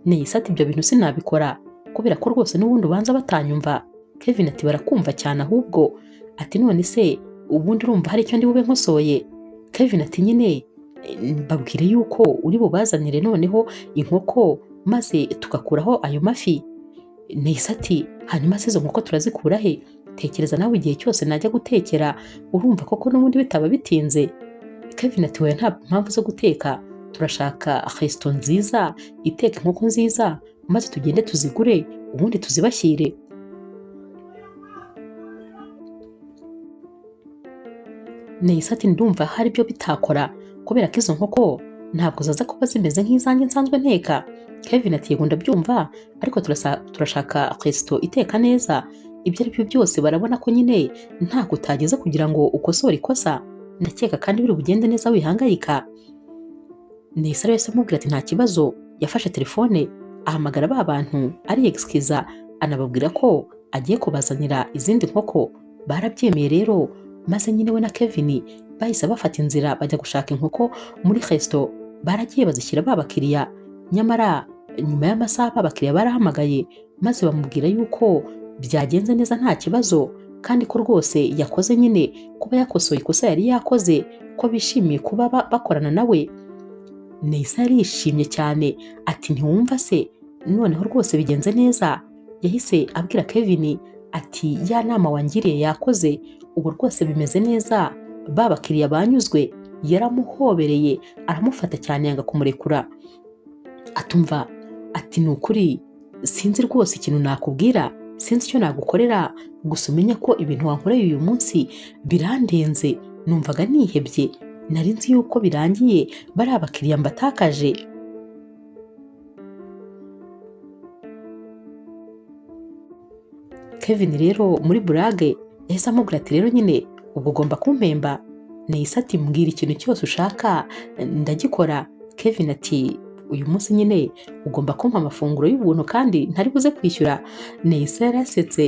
Neyisa ati ibyo bintu sinabikora kubera ko rwose n'ubundi ubanza batanyumva. Kevin ati barakumva cyane ahubwo. Ati none se ubundi urumva hari icyo ndi bube nkosoye? Kevin ati nyine mbabwire yuko uri bubazanire noneho inkoko maze tugakuraho ayo mafi. Neyisa ati hanyuma se izo nkoko turazikura he? Tekereza nawe igihe cyose najya gutekera urumva koko n'ubundi bitaba bitinze. Kevin ati oya nta mpamvu zo guteka, turashaka resto nziza iteka inkoko nziza maze tugende tuzigure ubundi tuzibashyire. Neyisa ati ndumva hari ibyo bitakora kubera ko izo nkoko ntabwo zaza kuba zimeze nk'izanjye nsanzwe nteka. Kevin ati yego ndabyumva ariko turashaka resto iteka neza, ibyo ari byo byose barabona ko nyine ntako utageze kugira ngo ukosore ikosa, ndakeka kandi biri bugende neza wihangayika. Neyisa rero yahise amubwira ati nta kibazo. Yafashe telefone ahamagara ba bantu ariyegisikiza anababwira ko agiye kubazanira izindi nkoko. Barabyemeye rero, maze nyine we na Kevin bahise bafata inzira bajya gushaka inkoko muri resto. Baragiye bazishyira ba bakiriya, nyamara nyuma y'amasaha ba bakiriya barahamagaye maze bamubwira yuko byagenze neza nta kibazo, kandi ko rwose yakoze nyine kuba yakosoye ikosa yari yakoze, ko bishimiye kuba bakorana nawe. Neyisa yarishimye cyane ati ntiwumva se noneho rwose bigenze neza. Yahise abwira Kevin ati ya nama wangiriye yakoze, ubu rwose bimeze neza, ba bakiriya banyuzwe. Yaramuhobereye aramufata cyane yanga kumurekura. Atumva ati ni ukuri sinzi rwose ikintu nakubwira, sinzi icyo nagukorera, gusa umenye ko ibintu wankoreye uyu munsi birandenze, numvaga nihebye, nari nzi yuko birangiye bari abakiriya mbatakaje. Kevin rero muri burage yahise amubwira ati rero nyine ubwo ugomba kumpemba. Neyisa ati mbwira ikintu cyose ushaka ndagikora. Kevin ati uyu munsi nyine ugomba kumpa amafunguro y'ubuntu kandi ntari buze kwishyura. Neyisa yarasetse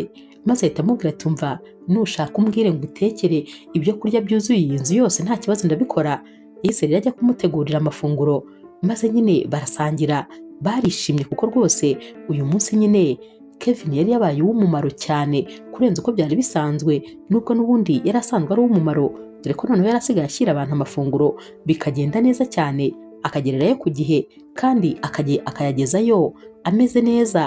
maze ahita amubwira ati umva nushaka umbwire ngo utekere ibyo kurya byuzuye iyi nzu yose nta kibazo ndabikora. Yahise rero ajya kumutegurira amafunguro maze nyine barasangira, barishimye kuko rwose uyu munsi nyine Kevin yari yabaye uw'umumaro cyane kurenza uko byari bisanzwe, nubwo n'ubundi yari asanzwe ari uw'umumaro, dore ko noneho yari asigaye ashyira abantu amafunguro bikagenda neza cyane, akagererayo ku gihe kandi akayagezayo ameze neza.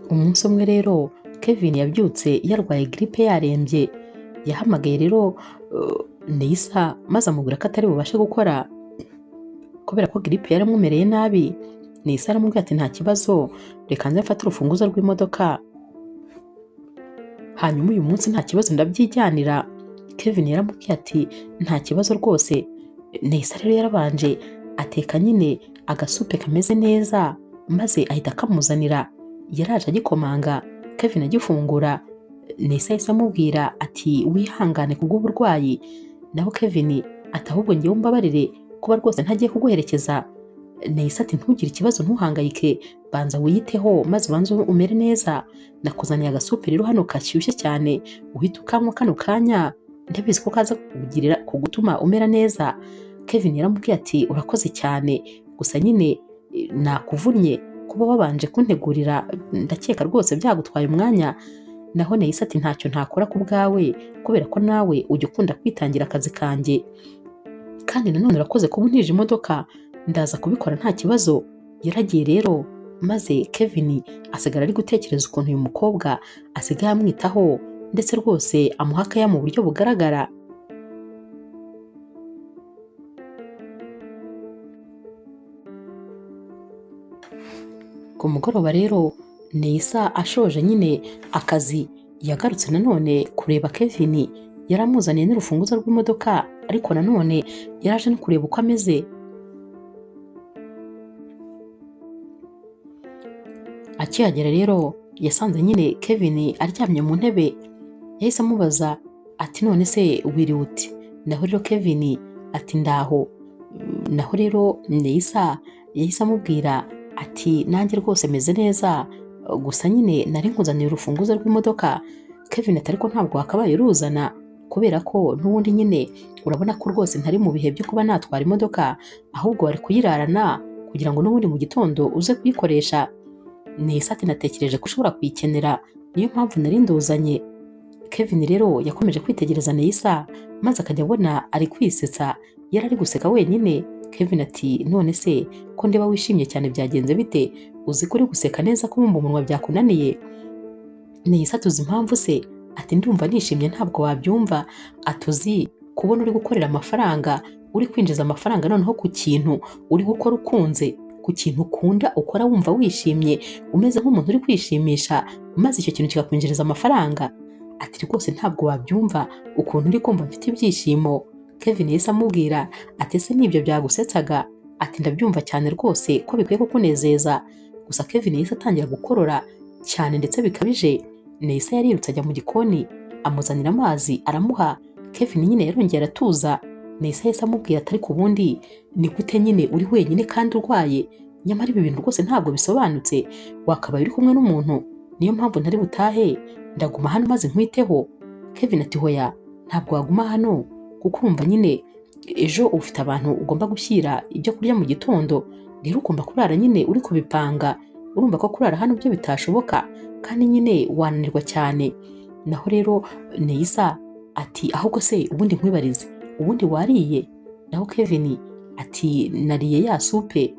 Umunsi umwe rero Kevin yabyutse yarwaye grippe yarembye. Yahamagaye rero Neyisa maze amubwira ko atari bubashe gukora kubera ko grippe yaramumereye nabi. Neyisa aramubwira ati nta kibazo, reka nze mfate urufunguzo rw'imodoka, hanyuma uyu munsi nta kibazo ndabyijyanira. Kevin yaramubwiye ati nta kibazo rwose. Neyisa rero yarabanje ateka nyine agasupe kameze neza maze ahita akamuzanira. Yaraje agikomanga, Kevin agifungura. Neyisa yahise amubwira ati wihangane kubw'uburwayi. Naho Kevin ati ahubwo ngewe umbabarire kuba rwose ntagiye kuguherekeza. Neyisa ati ntugire ikibazo ntuhangayike, banza wiyiteho maze ubanze umere neza, nakuzaniye agasupe rero hano kashyushye cyane uhita ukanywa kano kanya, ndabizi ko kaza kukugirira kugutuma umera neza. Kevin yaramubwiye ati urakoze cyane, gusa nyine nakuvunnye kuba wabanje kuntegurira, ndakeka rwose byagutwaye umwanya. Naho Neyisa ati ntacyo ntakora ku bwawe kubera ko nawe ujya ukunda kwitangira akazi kanjye, kandi nanone urakoze kuba untije imodoka, ndaza kubikora nta kibazo. Yaragiye rero maze Kevin asigara ari gutekereza ukuntu uyu mukobwa asigaye amwitaho ndetse rwose amuha akaya mu buryo bugaragara. Ku mugoroba rero Neisa ashoje nyine akazi yagarutse nanone kureba Kevin, yaramuzaniye n'urufunguzo rw'imodoka, ariko nanone yaraje no kureba uko ameze. Akihagera rero yasanze nyine Kevin aryamye mu ntebe, yahise amubaza ati none se wiriwe ute? Naho rero Kevin ati ndaho. Naho rero Neisa yahise amubwira ati nanjye rwose meze neza, gusa nyine nari nkuzaniye urufunguzo rw'imodoka. Kevin ati ariko ntabwo wakabaye uruzana kubera ko n'ubundi nyine urabona ko rwose ntari mu bihe byo kuba natwara imodoka, ahubwo wari kuyirarana kugira ngo n'ubundi mu gitondo uze kuyikoresha. Neisa ati natekereje ko ushobora kuyikenera, niyo mpamvu nari nduzanye. Kevin rero yakomeje kwitegereza Neisa maze akajya abona ari kwisetsa, yari ari guseka wenyine. Kevin ati none se ko ndeba wishimye cyane byagenze bite? Uzi ko uri guseka neza ko mu munwa byakunaniye? Neisa tuzi impamvu se? Ati ndumva nishimye ntabwo wabyumva. Atuzi kubona uri gukorera amafaranga, uri kwinjiza amafaranga noneho ku kintu uri gukora ukunze, ku kintu ukunda ukora wumva wishimye, umeze nk'umuntu uri kwishimisha, maze icyo kintu kikakwinjiriza amafaranga. Ati rwose ntabwo wabyumva ukuntu uri kumva mfite ibyishimo. Kevin yahise amubwira ati ese nibyo byagusetsaga? Ati ndabyumva cyane rwose ko bikwiye kukunezeza. Gusa Kevin yahise atangira gukorora cyane ndetse bikabije. Neisa yarirutse ajya mu gikoni amuzanira amazi aramuha. Kevin nyine yarongera aratuza. Neisa yahise amubwira ati ariko ubundi ni gute nyine uri wenyine kandi urwaye? Nyamara ibi bintu rwose ntabwo bisobanutse, wakabaye uri kumwe n'umuntu, niyo mpamvu ntari butahe, ndaguma hano maze nkwiteho. Kevin ati hoya ntabwo waguma hano kuko urumva nyine ejo ufite abantu ugomba gushyira ibyo kurya mu gitondo, rero ugomba kurara nyine uri kubipanga, urumva ko kurara hano byo bitashoboka kandi nyine wananirwa cyane. Naho rero Neisa ati ahubwo se ubundi nkwibarize, ubundi wariye? Naho Kevin ati nariye ya supe.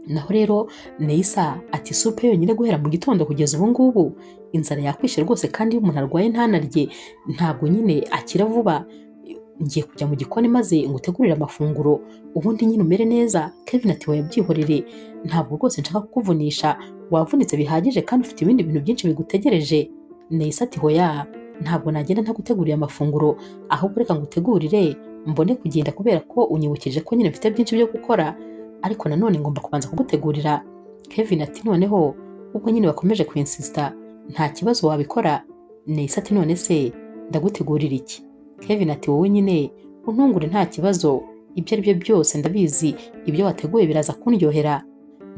Naho rero Neisa ati supe yonyine guhera mu gitondo kugeza ubu ngubu inzara yakwishe rwose, kandi iyo umuntu arwaye ntanarye ntabwo nyine akira vuba. Ngiye kujya mu gikoni maze ngutegurire amafunguro ubundi nyine umere neza. Kevin ati oya byihorere, ntabwo rwose nshaka kukuvunisha, wavunitse bihagije kandi ufite ibindi bintu byinshi bigutegereje. Neisa ati hoya ntabwo nagenda ntaguteguriye amafunguro, ahubwo reka ngutegurire mbone kugenda kubera ko unyibukije ko nyine mfite byinshi byo gukora, ariko nanone ngomba kubanza kugutegurira. Kevin ati noneho ubwo nyine wakomeje kwinsista nta kibazo wabikora. Neisa ati none se ndagutegurira iki? Kevin ati wowe nyine untungure nta kibazo, ibyo ari byo byose ndabizi ibyo wateguye biraza kundyohera.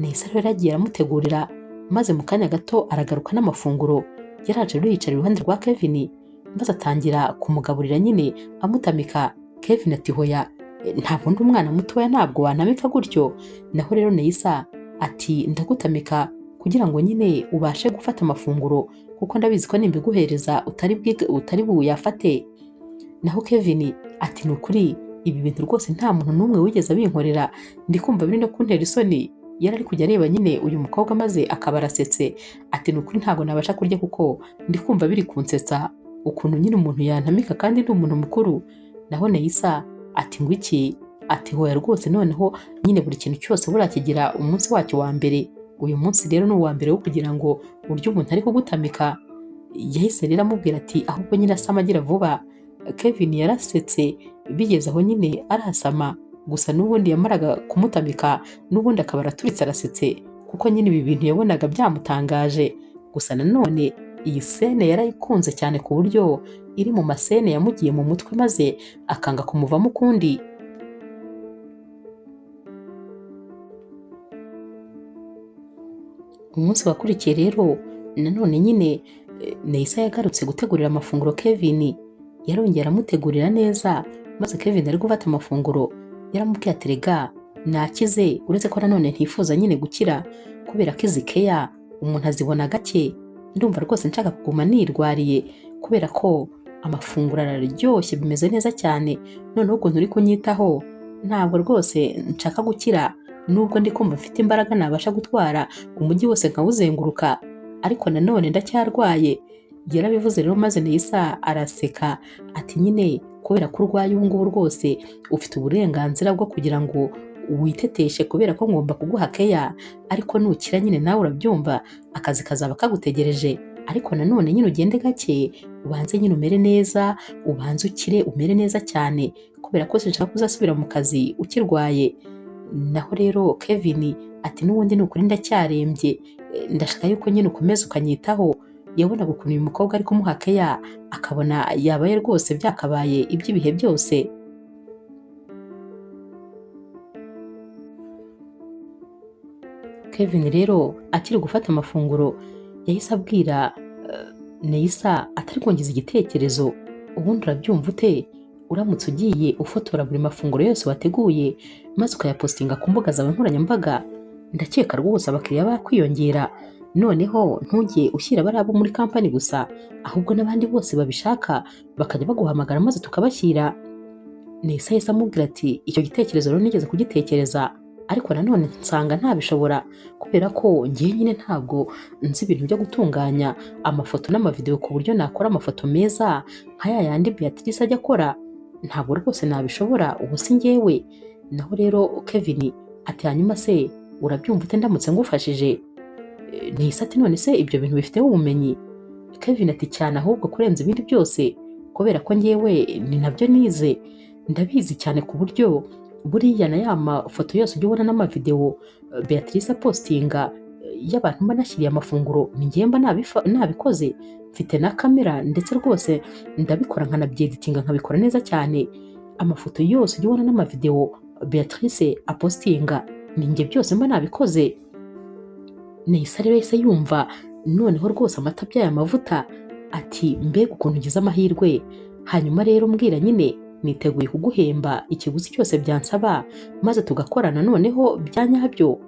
Neisa rero yaragiye aramutegurira, maze mu kanya gato aragaruka n'amafunguro. Yaraje rero yicara iruhande rwa Kevin maze atangira kumugaburira nyine amutamika. Kevin ati hoya ntabwo ndi umwana mutoya, ntabwo wantamika gutyo. Naho rero Neisa ati ndagutamika kugira ngo nyine ubashe gufata amafunguro kuko ndabizi ko nimbiguhereza utari buyafate. Naho Kevin ati ni ukuri ibi bintu rwose nta muntu n'umwe wigeze abinkorera, ndi kumva biri no kuntera isoni. Yari ari kujya areba nyine uyu mukobwa maze akaba arasetse, ati ni ukuri ntabwo nabasha kurya kuko ndi kumva biri kunsetsa ukuntu nyine umuntu yantamika kandi ndi umuntu mukuru. Naho Neisa ati ngo iki? Ati hoya rwose noneho nyine buri kintu cyose buriya kigira umunsi wacyo wa mbere, uyu munsi rero ni uwa mbere wo kugira ngo urye umuntu ari kugutamika. Yahise rero amubwira ati ahubwo nyine asama agira vuba. Kevin yarasetse bigeze aho nyine arasama, gusa n'ubundi yamaraga kumutamika n'ubundi akaba araturitse arasetse kuko nyine ibi bintu yabonaga byamutangaje. Gusa nanone iyi sene yarayikunze cyane ku buryo iri mu masene yamugiye mu mutwe maze akanga kumuvamo ukundi. Umunsi wakurikiye rero nanone nyine Neisa yagarutse gutegurira amafunguro Kevin, yarongera aramutegurira neza maze Kevin ari gufata amafunguro yaramubwiye ati rega nakize, uretse ko nanone ntifuza nyine gukira kubera ko izi keya umuntu azibona gake, ndumva rwose nshaka kuguma nirwariye kubera ko amafunguro araryoshye bimeze neza cyane, noneho ukuntu uri kunyitaho ntabwo rwose nshaka gukira, nubwo ndi kumva mfite imbaraga nabasha gutwara umujyi wose nkawuzenguruka, ariko nanone ndacyarwaye. Yarabivuze rero maze Neisa araseka ati nyine kubera ko urwaye ubu ngubu rwose ufite uburenganzira bwo kugira ngo witeteshe kubera ko ngomba kuguha keya, ariko nukira nyine nawe urabyumva akazi kazaba kagutegereje, ariko nanone nyine ugende gake, ubanze nyine umere neza, ubanze ukire umere neza cyane, kubera ko sinshaka kuzasubira mu kazi ukirwaye. Naho rero Kevin ati n'ubundi ni ukuri ndacyarembye, ndashaka yuko nyine ukomeza ukanyitaho. Yabonaga ukuntu uyu mukobwa ari kumuha keya, akabona yabaye rwose byakabaye iby'ibihe byose. Kevin rero akiri gufata amafunguro yahise abwira Neisa atari kongeza igitekerezo, ubundi urabyumva ute uramutse ugiye ufotora buri mafunguro yose wateguye maze ukayapostinga ku mbuga zawe nkoranyambaga? Ndakeka rwose abakiriya bakwiyongera, noneho ntujye ushyira bari abo muri kampani gusa, ahubwo n'abandi bose babishaka bakajya baguhamagara maze tukabashyira. Neisa yahise amubwira ati icyo gitekerezo rero nigeze kugitekereza, ariko nanone nsanga ntabishobora kubera ko ngiye nyine ntabwo nzi ibintu byo gutunganya amafoto n'amavideo ku buryo nakora amafoto meza nka ya yandi Beatrice ajya akora, ntabwo rwose nabishobora, ubu si njyewe. Naho rero Kevin ati hanyuma se urabyumva ute ndamutse ngufashije? Neisa ati none se ibyo bintu bifiteho ubumenyi? Kevin ati cyane ahubwo kurenza ibindi byose, kubera ko njyewe ni nabyo nize, ndabizi cyane ku buryo buriya na ya mafoto yose ujya ubona n'amavideo Beatrice apostinga y'abantu mba nashyiriye amafunguro, ni njyewe mba nabikoze, mfite na kamera ndetse rwose ndabikora nkanabyeditinga nkabikora neza cyane. Amafoto yose ujya ubona n'amavideo Beatrice apostinga ni njye byose mba nabikoze. Neisa rero yahise yumva noneho rwose amata abyaye amavuta, ati mbega ukuntu ugize amahirwe, hanyuma rero mbwira nyine niteguye kuguhemba ikiguzi cyose byansaba maze tugakorana noneho bya nyabyo.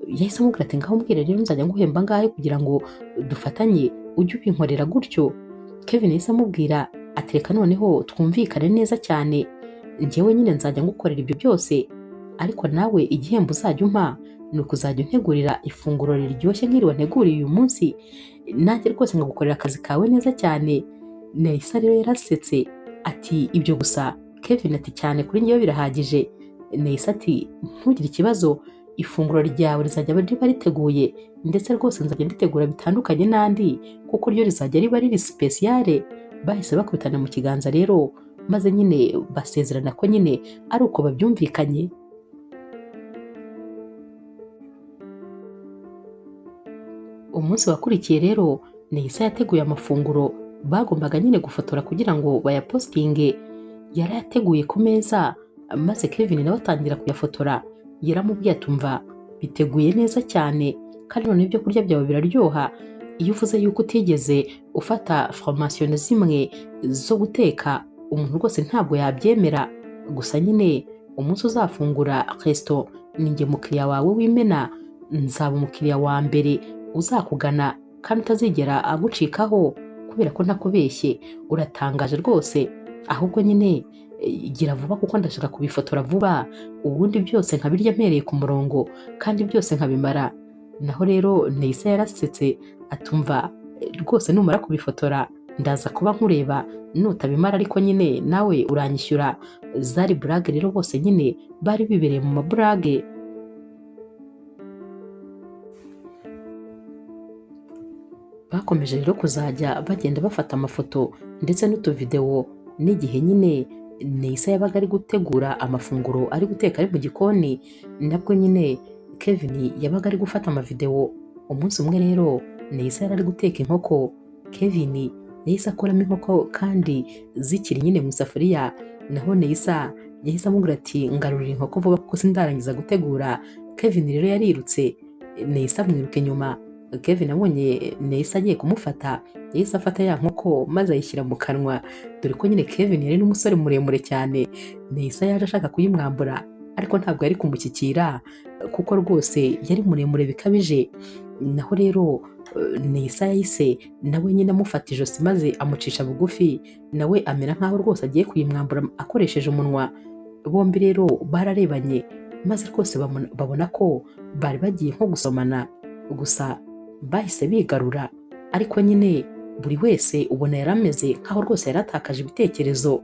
Yahise amubwira ati ngaho mbwira rero nzajya nguhemba ngahe kugira ngo dufatanye ujye ubinkorera gutyo. Kevin yahise amubwira ati reka noneho twumvikane neza cyane, njyewe nyine nzajya ngukorera ibyo byose, ariko nawe igihembo uzajya umpa ni ukuzajya untegurira ifunguro riryoshye nk'iri wanteguriye uyu munsi, nanjye rwose nkagukorera akazi kawe neza cyane. Neisa rero yarasetse ati ibyo gusa? Kevin ati cyane kuri njyewe birahagije. Neisa ati ntugire ikibazo, ifunguro ryawe rizajya riba riteguye, ndetse rwose nzajya nditegura bitandukanye n'andi kuko ryo rizajya riba riri sipesiyare. Bahise bakubitana mu kiganza rero, maze nyine basezerana ko nyine ari uko babyumvikanye. Umunsi wakurikiye rero Neisa yateguye amafunguro bagombaga nyine gufotora kugira ngo bayapostinge, yarayateguye ku meza maze Kevin nawe atangira kuyafotora. Yaramubwiye atumva biteguye neza cyane kandi none ibyo kurya byawe biraryoha, iyo uvuze yuko utigeze ufata formation na zimwe zo guteka umuntu rwose ntabwo yabyemera, gusa nyine umunsi uzafungura resto ni njye mukiriya wawe w'imena, nzaba umukiriya wa mbere uzakugana kandi utazigera agucikaho, kubera ko ntakubeshye uratangaje rwose, ahubwo nyine gira vuba kuko ndashaka kubifotora vuba, ubundi byose nkabirya mpereye ku murongo kandi byose nkabimara. Naho rero Neisa yarasetse atumva rwose numara kubifotora ndaza kuba nkureba, nutabimara ariko nyine nawe uranyishyura. Zari burage rero bose nyine bari bibereye mu maburage. Bakomeje rero kuzajya bagenda bafata amafoto ndetse n'utuvidewo n'igihe nyine Neisa yabaga ari gutegura amafunguro ari guteka ari mu gikoni, nabwo nyine Kevin yabaga ari gufata amavidewo. Umunsi umwe rero Neisa yari ari guteka inkoko, Kevin yahise akuramo inkoko kandi zikiri nyine mu isafuriya, naho Neisa yahise amubwira ati ngarurira inkoko vuba kuko sindarangiza gutegura. Kevin rero yarirutse, Neisa amwiruka inyuma. Kevin abonye Neisa agiye kumufata yahise afata ya nkoko maze ayishyira mu kanwa, dore ko nyine Kevin yari n'umusore muremure cyane. Neisa yaje ashaka kuyimwambura ariko ntabwo yari kumushyikira kuko rwose yari muremure bikabije. Naho rero Neisa yahise nawe nyine amufata ijosi maze amucisha bugufi, nawe amera nkaho rwose agiye kuyimwambura akoresheje umunwa. Bombi rero bararebanye maze rwose babona ko bari bagiye nko gusomana, gusa bahise bigarura, ariko nyine buri wese ubona yari ameze nkaho rwose yaratakaje ibitekerezo.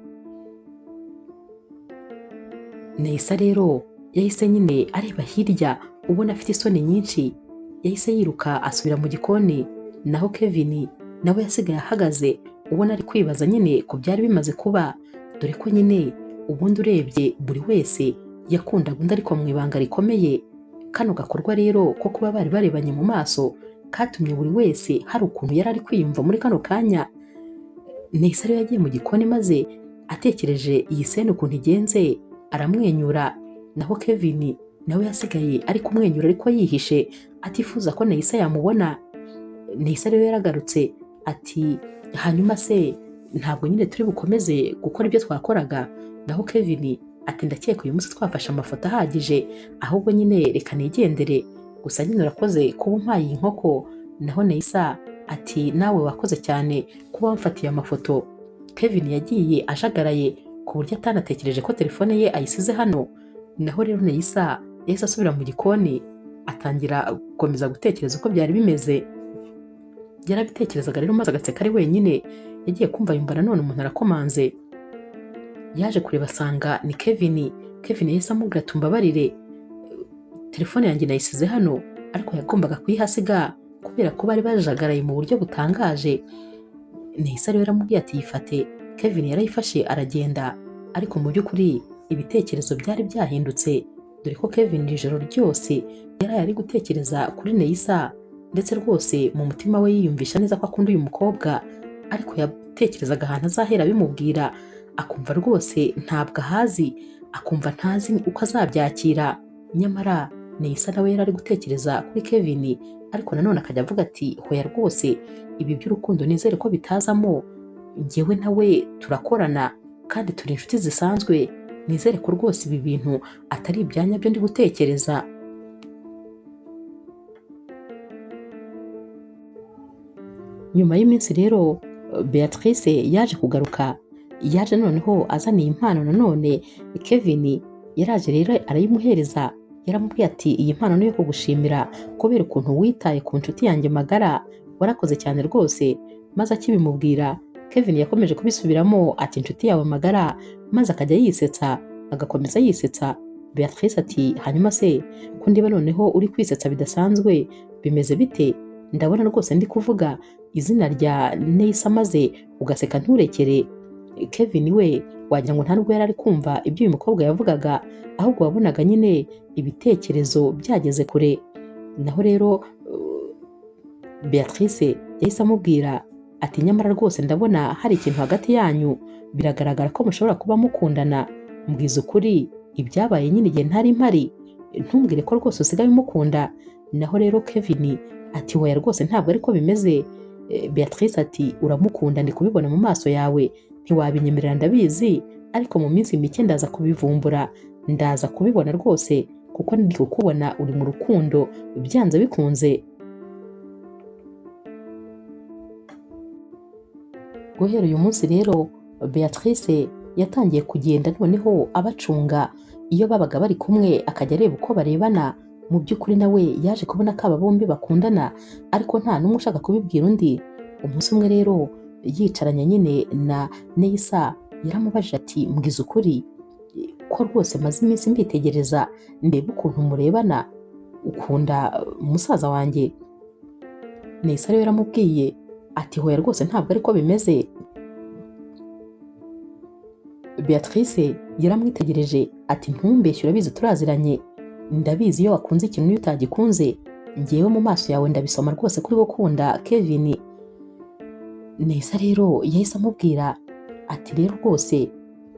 Neisa rero Yahise nyine areba hirya ubona afite isoni nyinshi, yahise yiruka asubira mu gikoni. Naho Kevin nawe yasigaye ahagaze ubona ari kwibaza nyine ku byari bimaze kuba, dore ko nyine ubundi urebye buri wese yakundaga undi ariko mu ibanga rikomeye. Kano gakorwa rero ko kuba bari barebanye mu maso katumye buri wese hari ukuntu yari ari kwiyumva muri kano kanya. Neysa rero yagiye mu gikoni maze atekereje iyi sene ukuntu igenze aramwenyura. Naho Kevin nawe yasigaye ari kumwenyura ariko yihishe atifuza ko Neysa yamubona. Neysa rero yaragarutse ati hanyuma se ntabwo nyine turi bukomeze gukora ibyo twakoraga? Naho Kevin ati ndakeka uyu munsi twafashe amafoto ahagije, ahubwo nyine reka nigendere, gusa nyine urakoze kuba umpaye iyi nkoko. Naho Neysa ati nawe wakoze cyane kuba wamfatiye amafoto. Kevin yagiye ajagaraye ku buryo atanatekereje ko telefone ye ayisize hano. Naho rero Neysa yahise asubira mu gikoni atangira gukomeza gutekereza uko byari bimeze. Yarabitekerezaga rero maze agaseka ari wenyine. Yagiye kumva yumva nanone umuntu arakomanze. Yaje kureba asanga ni Kevin. Kevin yahise amubwira ati umbabarire, telefone yanjye nayisize hano, ariko yagombaga kuyihasiga kubera ko bari bajagaraye mu buryo butangaje. Neysa rero yaramubwiye ati yifate. Kevin yarayifashe aragenda, ariko mu by'ukuri ibitekerezo byari byahindutse, dore ko Kevin ijoro ryose yaraye ari gutekereza kuri Neysa, ndetse rwose mu mutima we yiyumvisha neza ko akunda uyu mukobwa, ariko yatekerezaga ahantu azahera abimubwira akumva rwose ntabwo ahazi, akumva ntazi uko azabyakira. Nyamara Neysa nawe yari ari gutekereza kuri Kevin, ariko nanone akajya avuga ati hoya rwose ibi by'urukundo nizere ko bitazamo, njyewe nawe turakorana kandi turi inshuti zisanzwe, nizere ko rwose ibi bintu atari ibyanya byo ndi gutekereza. Nyuma y'iminsi rero Beatrice yaje kugaruka, yaje noneho azaniye impano nanone. Kevin yaraje rero arayimuhereza, yaramubwiye ati iyi mpano ni iyo kugushimira kubera ukuntu witaye ku nshuti yanjye magara, warakoze cyane rwose. Maze akibimubwira Kevin yakomeje kubisubiramo ati inshuti yawe magara, maze akajya yisetsa agakomeza yisetsa. Beatrice ati hanyuma se ko ndiba noneho uri kwisetsa bidasanzwe bimeze bite? Ndabona rwose ndi kuvuga izina rya Neysa maze ugaseka nturekere. Kevin we wagira ngo nta nubwo yari ari kumva ibyo uyu mukobwa yavugaga, ahubwo wabonaga nyine ibitekerezo byageze kure. Naho rero Beatrice yahise amubwira ati nyamara rwose ndabona hari ikintu hagati yanyu, biragaragara ko mushobora kuba mukundana, mbwiza ukuri ibyabaye nyine igihe ntari mpari, ntumbwire ko rwose usigaye umukunda. Naho rero Kevin ati hoya rwose ntabwo ariko bimeze. Beatrice ati uramukunda ndi kubibona mu maso yawe, ntiwabinyemerera ndabizi, ariko mu minsi mike ndaza kubivumbura, ndaza kubibona rwose kuko ndi kukubona uri mu rukundo byanze bikunze. Guhera uyu munsi rero Beatrice yatangiye kugenda noneho abacunga, iyo babaga bari kumwe akajya areba uko barebana. Mu by'ukuri nawe yaje kubona ko aba bombi bakundana, ariko nta n'umwe ushaka kubibwira undi. Umunsi umwe rero yicaranye nyine na Neysa, yaramubajije ati mbwiza ukuri ko rwose maze iminsi mbitegereza ndeba ukuntu murebana, ukunda musaza wanjye? Neysa rero yaramubwiye ati hoya rwose ntabwo ariko bimeze. Beatrice yaramwitegereje ati ntumbeshye urabizi turaziranye, ndabizi iyo wakunze ikintu n'iyo utagikunze, njyewe mu maso yawe ndabisoma rwose kuri gukunda Kevin. Neysa rero yahise amubwira ati rero rwose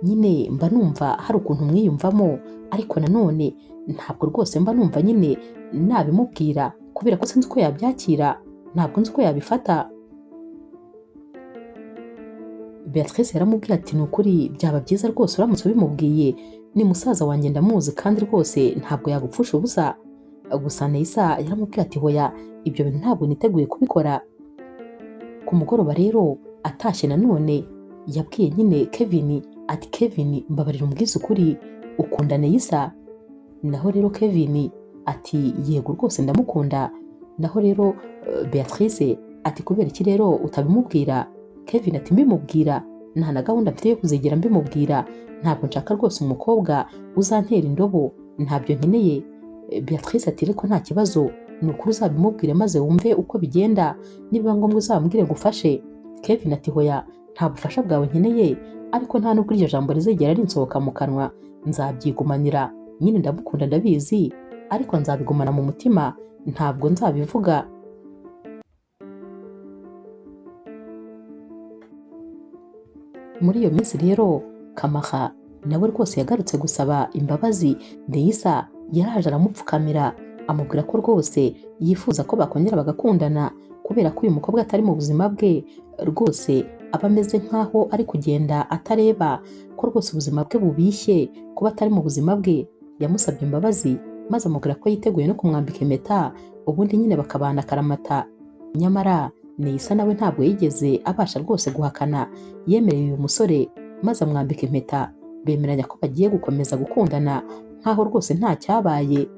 nyine mba numva hari ukuntu mwiyumvamo, ariko nanone ntabwo rwose mba numva nyine nabimubwira kubera ko sinzi uko yabyakira, ntabwo nzi uko yabifata. Beatrice yaramubwiye ati ni ukuri byaba byiza rwose uramutse ubimubwiye, ni musaza wanjye ndamuzi kandi rwose ntabwo yagupfusha ubusa. Gusa Neysa yaramubwiye ati hoya ibyo bintu ntabwo niteguye kubikora. Ku mugoroba rero atashye nanone yabwiye nyine Kevin ati Kevin mbabarira umbwize ukuri, ukunda Neysa? Naho rero Kevin ati yego rwose ndamukunda. Naho rero Beatrice ati kubera iki rero utabimubwira? Kevin ati mbimubwira nta na gahunda mfite yo kuzigera mbimubwira, ntabwo nshaka rwose umukobwa uzantera indobo, Ntabyo nkeneye. Beatrice ati ariko nta kibazo, ni ukuri uzabimubwire maze wumve uko bigenda, nibiba ngombwa uzabambwire ngufashe. Kevin ati hoya, nta bufasha bwawe nkeneye, ariko nta nubwo iryo jambo rizigera rinsohoka mu kanwa, nzabyigumanira nyine, ndamukunda ndabizi, ariko nzabigumana mu mutima, ntabwo nzabivuga. Muri iyo minsi rero Kamara nawe rwose yagarutse gusaba imbabazi Neyisa, yaraje aramupfukamira amubwira ko rwose yifuza ko bakongera bagakundana, kubera ko uyu mukobwa atari mu buzima bwe, rwose aba ameze nk'aho ari kugenda atareba, ko rwose ubuzima bwe bubishye kuba atari mu buzima bwe. Yamusabye imbabazi maze amubwira ko yiteguye no kumwambika impeta, ubundi nyine bakabana akaramata. Nyamara Neyisa nawe ntabwo yigeze abasha rwose guhakana, yemereye uyu musore maze amwambika impeta, bemeranya ko bagiye gukomeza gukundana nk'aho rwose nta cyabaye.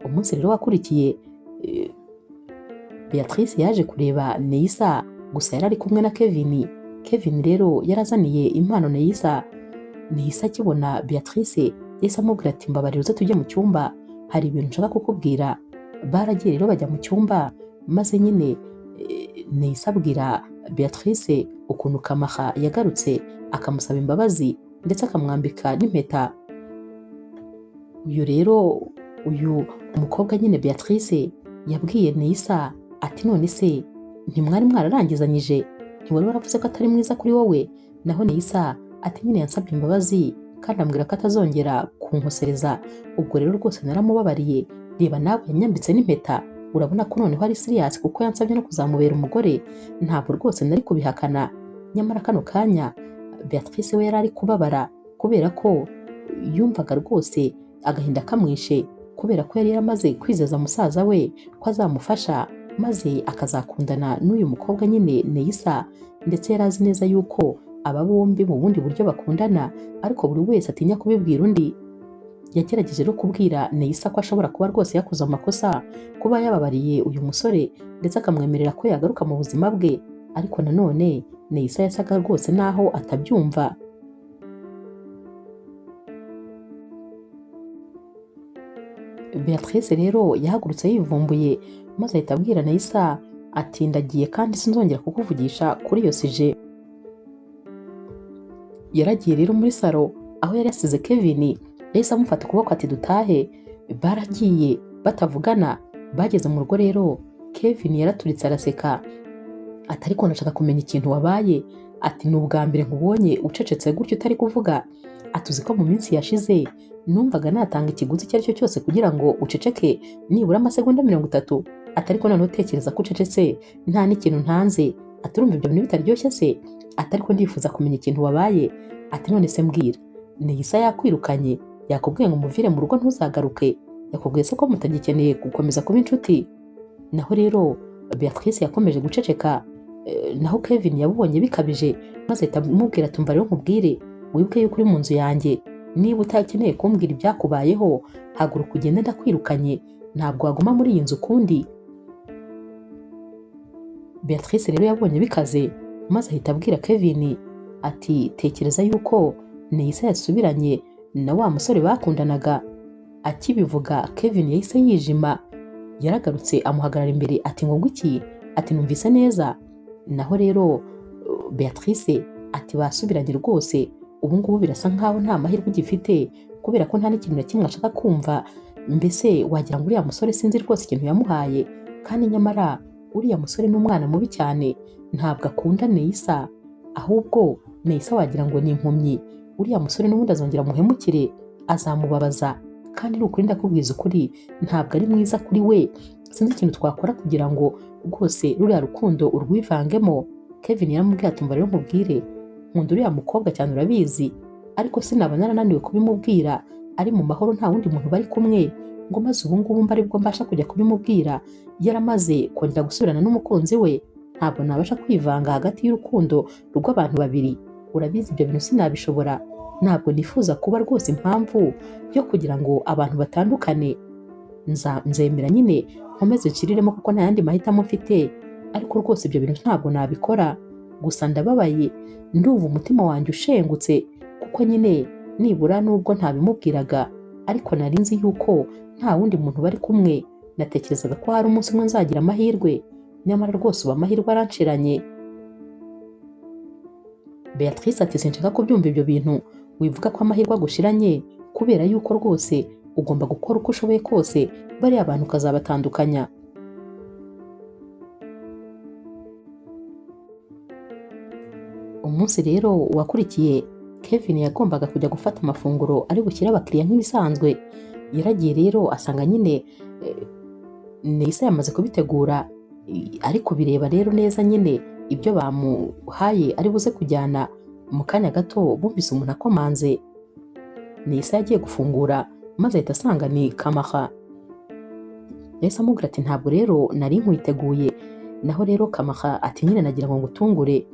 Umunsi rero wakurikiye, Beatrice yaje kureba Neyisa, gusa yari ari kumwe na Kevin. Kevin rero yarazaniye impano Neyisa. Neyisa akibona Beatrice yahise amubwira ati mbabarira uze tujye mu cyumba, hari ibintu nshaka kukubwira. Baragiye rero bajya mu cyumba, maze nyine Neyisa abwira Beatrice ukuntu Kamara yagarutse akamusaba imbabazi ndetse akamwambika n'impeta. Uyu rero uyu mukobwa nyine Beatrice yabwiye Neyisa ati none se ntimwari mwararangizanyije, ntiwari waravuze ko atari mwiza kuri wowe? Naho Neyisa ati nyine yansabye imbabazi kandi ambwira ko atazongera kunkosereza, ubwo rero rwose naramubabariye, reba nawe yanyambitse n'impeta, urabona ko noneho ari serious kuko yansabye no kuzamubera umugore, ntabwo rwose nari kubihakana. Nyamara kano kanya Beatrice we yari ari kubabara kubera ko yumvaga rwose agahinda kamwishe, kubera ko yari yaramaze kwizeza musaza we ko azamufasha maze akazakundana n'uyu mukobwa nyine Neyisa, ndetse yari azi neza yuko aba bombi mu bundi buryo bakundana, ariko buri wese atinya kubibwira undi. Yagerageje no kubwira Neyisa ko ashobora kuba rwose yakoze amakosa, kuba yababariye uyu musore ndetse akamwemerera ko yagaruka mu buzima bwe, ariko nanone Neyisa yasaga rwose naho atabyumva. Beatrice rero yahagurutse yivumbuye maze ahita abwira Neyisa ati ndagiye kandi sinzongera kukuvugisha kuri iyo sije. Yaragiye rero muri salo aho yari yasize Kevin, yahise amufata ukuboko ati dutahe. Baragiye batavugana, bageze mu rugo rero Kevin yaraturitse araseka ati ariko ndashaka kumenya ikintu wabaye, ati ni ubwa mbere nkubonye ucecetse gutyo utari kuvuga, ati uzi ko mu minsi yashize numvaga natanga ikiguzi icyo ari cyo cyose kugira ngo uceceke nibura amasegonda 30, ati ariko noneho utekereza ko ucecetse nta n'ikintu ntanze, ati urumva ibyo bintu bitaryoshye se, ati ariko ndifuza kumenya ikintu wabaye, ati none se mbwira, Neyisa yakwirukanye, yakubwiye ngo umuvire mu rugo ntuzagaruke, yakubwiye se ko mutagikeneye gukomeza kuba inshuti? Naho rero Beatrice yakomeje guceceka, naho Kevin yabonye bikabije maze ahita amubwira ati umva rero nkubwire, wibuke yuko uri mu nzu yanjye, niba utakeneye kumbwira ibyakubayeho haguruka ugende ndakwirukanye, ntabwo waguma muri iyi nzu ukundi. Beatrice rero yabonye bikaze maze ahita abwira Kevin ati tekereza yuko Neyisa yasubiranye na wa musore bakundanaga. Akibivuga Kevin yahise yijima, yaragarutse amuhagarara imbere ati ngo iki? Ati numvise neza. Naho rero Beatrice ati basubiranye rwose, ubu ngubu birasa nkaho nta mahirwe ugifite kubera ko nta n'ikintu na kimwe ashaka kumva, mbese wagira ngo uriya musore sinzi rwose ikintu yamuhaye, kandi nyamara uriya musore ni umwana mubi cyane, ntabwo akunda Neyisa, ahubwo Neyisa wagira ngo ni impumyi, uriya musore n'ubundi azongera amuhemukire, azamubabaza, kandi ni ukuri ndakubwiza ukuri ntabwo ari mwiza kuri we, sinzi ikintu twakora kugira ngo rwose ruriya rukundo urwivangemo. Kevin yaramubwiye ati umva rero nkubwire, nkunda uriya mukobwa cyane urabizi, ariko sinaba narananiwe kubimubwira ari mu mahoro nta wundi muntu bari kumwe, ngo maze ubu ngubu mba aribwo mbasha kujya kubimubwira, yaramaze kongera gusubirana n'umukunzi we, ntabwo nabasha kwivanga hagati y'urukundo rw'abantu babiri, urabizi ibyo bintu sinabishobora, ntabwo nifuza kuba rwose impamvu yo kugira ngo abantu batandukane, nzemera nyine nkomeze nshyiriremo kuko nta yandi mahitamo mfite, ariko rwose ibyo bintu ntabwo nabikora, gusa ndababaye, ndumva umutima wanjye ushengutse kuko nyine nibura nubwo ntabimubwiraga Ariko nari nzi yuko nta wundi muntu bari kumwe, natekerezaga ko hari umunsi umwe nzagira amahirwe, nyamara rwose ubu amahirwe aranshiranye. Beatrice ati sinshaka kubyumva ibyo bintu, wivuga ko amahirwe agushiranye kubera yuko rwose ugomba gukora uko ushoboye kose bariya abantu ukazabatandukanya. Umunsi rero wakurikiye Kevin yagombaga kujya gufata amafunguro ari bushyire abakiriya nk'ibisanzwe. Yaragiye rero asanga nyine Neisa yamaze kubitegura, ari kubireba rero neza nyine ibyo bamuhaye ari buze kujyana. Mu kanya gato bumvise umuntu akomanze. Neisa yagiye gufungura maze ahita asanga ni Kamaha. Yahise amubwira ati ntabwo rero nari nkwiteguye. Naho rero Kamaha ati nyine nagira ngo ngutungure.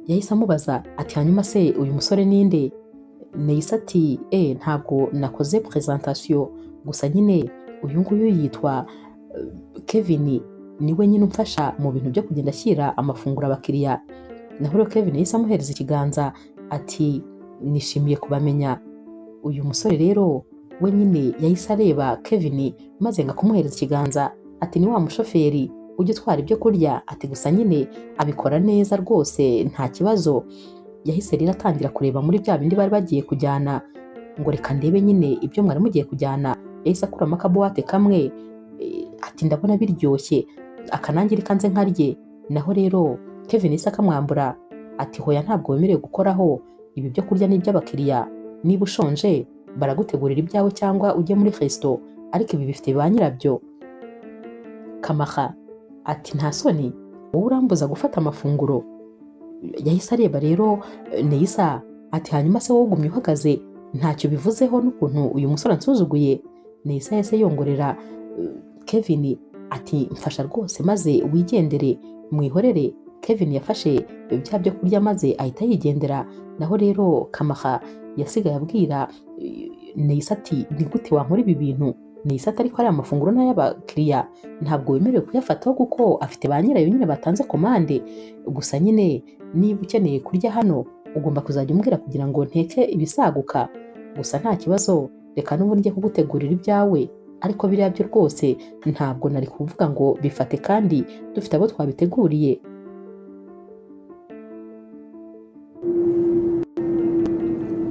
Yahise amubaza ati hanyuma se uyu musore ninde? Neisa ati ntabwo nakoze presentation, gusa nyine uyu nguyu yitwa Kevin, niwe nyine umfasha mu bintu byo kugenda ashyira amafunguro abakiriya. Naho rero Kevin yahise amuhereza ikiganza ati nishimiye kubamenya. Uyu musore rero we nyine yahise areba Kevin maze nga kumuhereza ikiganza ati ni wa mushoferi ujya utwara ibyo kurya, ati gusa nyine abikora neza rwose nta kibazo. Yahise rero atangira kureba muri bya bindi bari bagiye kujyana, ngo reka ndebe nyine ibyo mwari mugiye kujyana. Yahise akuramo akabuwate kamwe ati ndabona biryoshye, akanange reka nze nkarye. Naho rero Kevin yahise akamwambura ati hoya ntabwo wemerewe gukoraho, ibi byo kurya ni iby'abakiriya, niba ushonje baragutegurira ibyawe cyangwa ujye muri resto, ariko ibi bifite ba nyirabyo. Kamaha ati nta soni wowe urambuza gufata amafunguro. Yahise areba rero Neisa ati hanyuma se wowe ugumye uhagaze ntacyo bivuzeho n'ukuntu uyu musore ansuzuguye. Neisa yahise yongorera Kevin ati mfasha rwose maze wigendere mwihorere. Kevin yafashe bya byo kurya maze ahita yigendera. Naho rero Kamaha yasigaye abwira Neisa ati ni gute wankora ibi bintu? Neisa ati ariko ari amafunguro n'ay'abakiriya ntabwo wemerewe kuyafataho kuko afite ba nyirayo nyine batanze komande, gusa nyine niba ukeneye kurya hano ugomba kuzajya umbwira kugira ngo nteke ibisaguka, gusa nta kibazo reka n'ubu njye kugutegurira ibyawe, ariko biriya byo rwose ntabwo nari kuvuga ngo bifate kandi dufite abo twabiteguriye.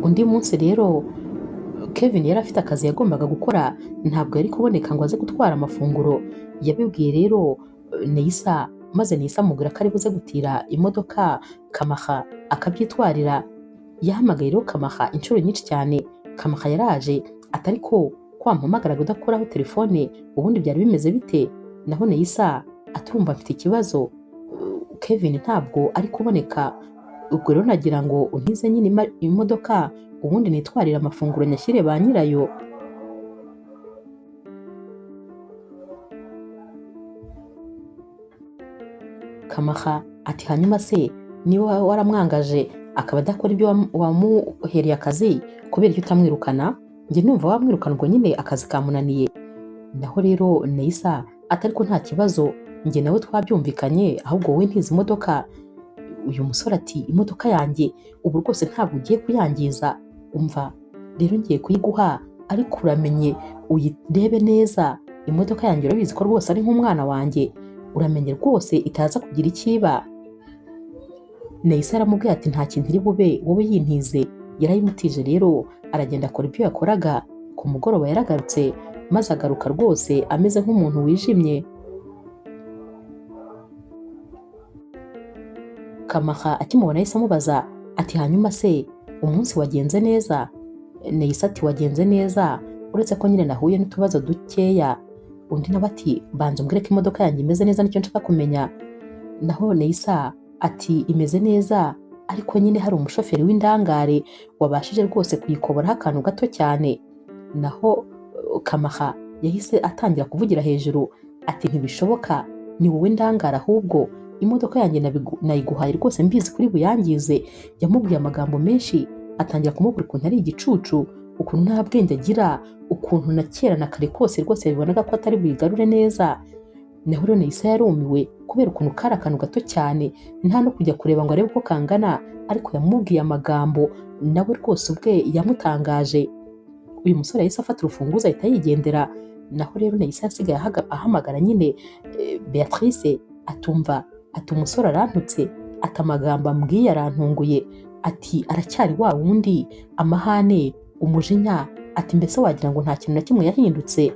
Undi munsi rero Kevin yari afite akazi yagombaga gukora, ntabwo yari kuboneka ngo aze gutwara amafunguro. Yabibwiye rero Neisa, maze Neisa amubwira ko ari buze gutira imodoka Kamaha akabyitwarira. Yahamagaye rero Kamaha inshuro nyinshi cyane. Kamaha yaraje atari ko kwampamagaraga udakuraho telefone, ubundi byari bimeze bite? Naho Neisa atumva mfite ikibazo, Kevin ntabwo ari kuboneka, ubwo rero nagira ngo untize nyine imodoka ubundi nitwarire amafunguro nyashyire ba nyirayo. Kamaha ati hanyuma se niba waramwangaje akaba adakora ibyo wamuhereye akazi kubera icyo utamwirukana? Njye numva wamwirukana ubwo nyine akazi kamunaniye. Naho rero Neisa ati ariko nta kibazo njye nawe twabyumvikanye, ahubwo wowe ntizi imodoka. Uyu musore ati imodoka yanjye ubu rwose ntabwo ugiye kuyangiza, umva rero ngiye kuyiguha ariko uramenye uyirebe neza, imodoka yanjye urabizi ko rwose ari nk'umwana wanjye, uramenye rwose itaza kugira ikiba. Neisa aramubwira ati nta kintu iri bube wowe yintize. Yarayimutije rero aragenda akora ibyo yakoraga. Ku mugoroba yaragarutse maze agaruka rwose ameze nk'umuntu wijimye. Kamaha akimubona yahise amubaza ati hanyuma se umunsi wagenze neza? Neisa ati wagenze neza uretse ko nyine nahuye n'utubazo dukeya. Undi nawe ati banza umbwire ko imodoka yanjye imeze neza nicyo nshaka kumenya. Naho Neisa ati imeze neza ariko nyine hari umushoferi w'indangare wabashije rwose kuyikoboraho akantu gato cyane. Naho Kamaha yahise atangira kuvugira hejuru ati ntibishoboka, ni wowe ndangara ahubwo imodoka yanjye nayiguhaye rwose mbizi kuri buyangize. Yamubwiye amagambo menshi atangira kumubwira ukuntu ari igicucu, ukuntu nta bwenge agira, ukuntu na kera na kare kose rwose yabibonaga ko atari buyigarure neza. Naho rero Neisa yarumiwe kubera ukuntu kari akantu gato cyane, nta no kujya kureba ngo arebe uko kangana, ariko yamubwiye amagambo nawe rwose ubwe yamutangaje. Uyu musore yahise afata urufunguzo ahita yigendera. Naho rero Neyisa yasigaye ahamagara nyine Beatrice, atumva ati umusore arantutse, ati amagambo ambwiye arantunguye, ati aracyari wa wundi, amahane, umujinya, ati mbese wagira ngo nta kintu na kimwe yahindutse.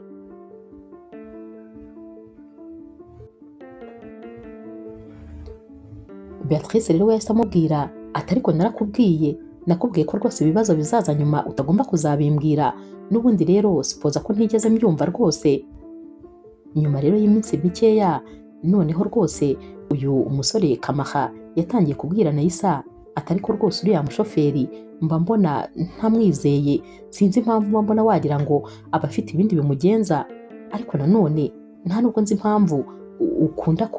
Beatrice rero we yahise amubwira ati ariko narakubwiye, nakubwiye ko rwose ibibazo bizaza nyuma utagomba kuzabimbwira, n'ubundi rero sipoza ko ntigeze mbyumva rwose. Nyuma rero y'iminsi mikeya noneho rwose uyu umusore Kamaha yatangiye kubwira Nayisa ati ariko rwose uriya mushoferi mba mbona ntamwizeye, sinzi impamvu mba mbona wagira ngo aba afite ibindi bimugenza, ariko nanone nta nubwo nzi impamvu ukunda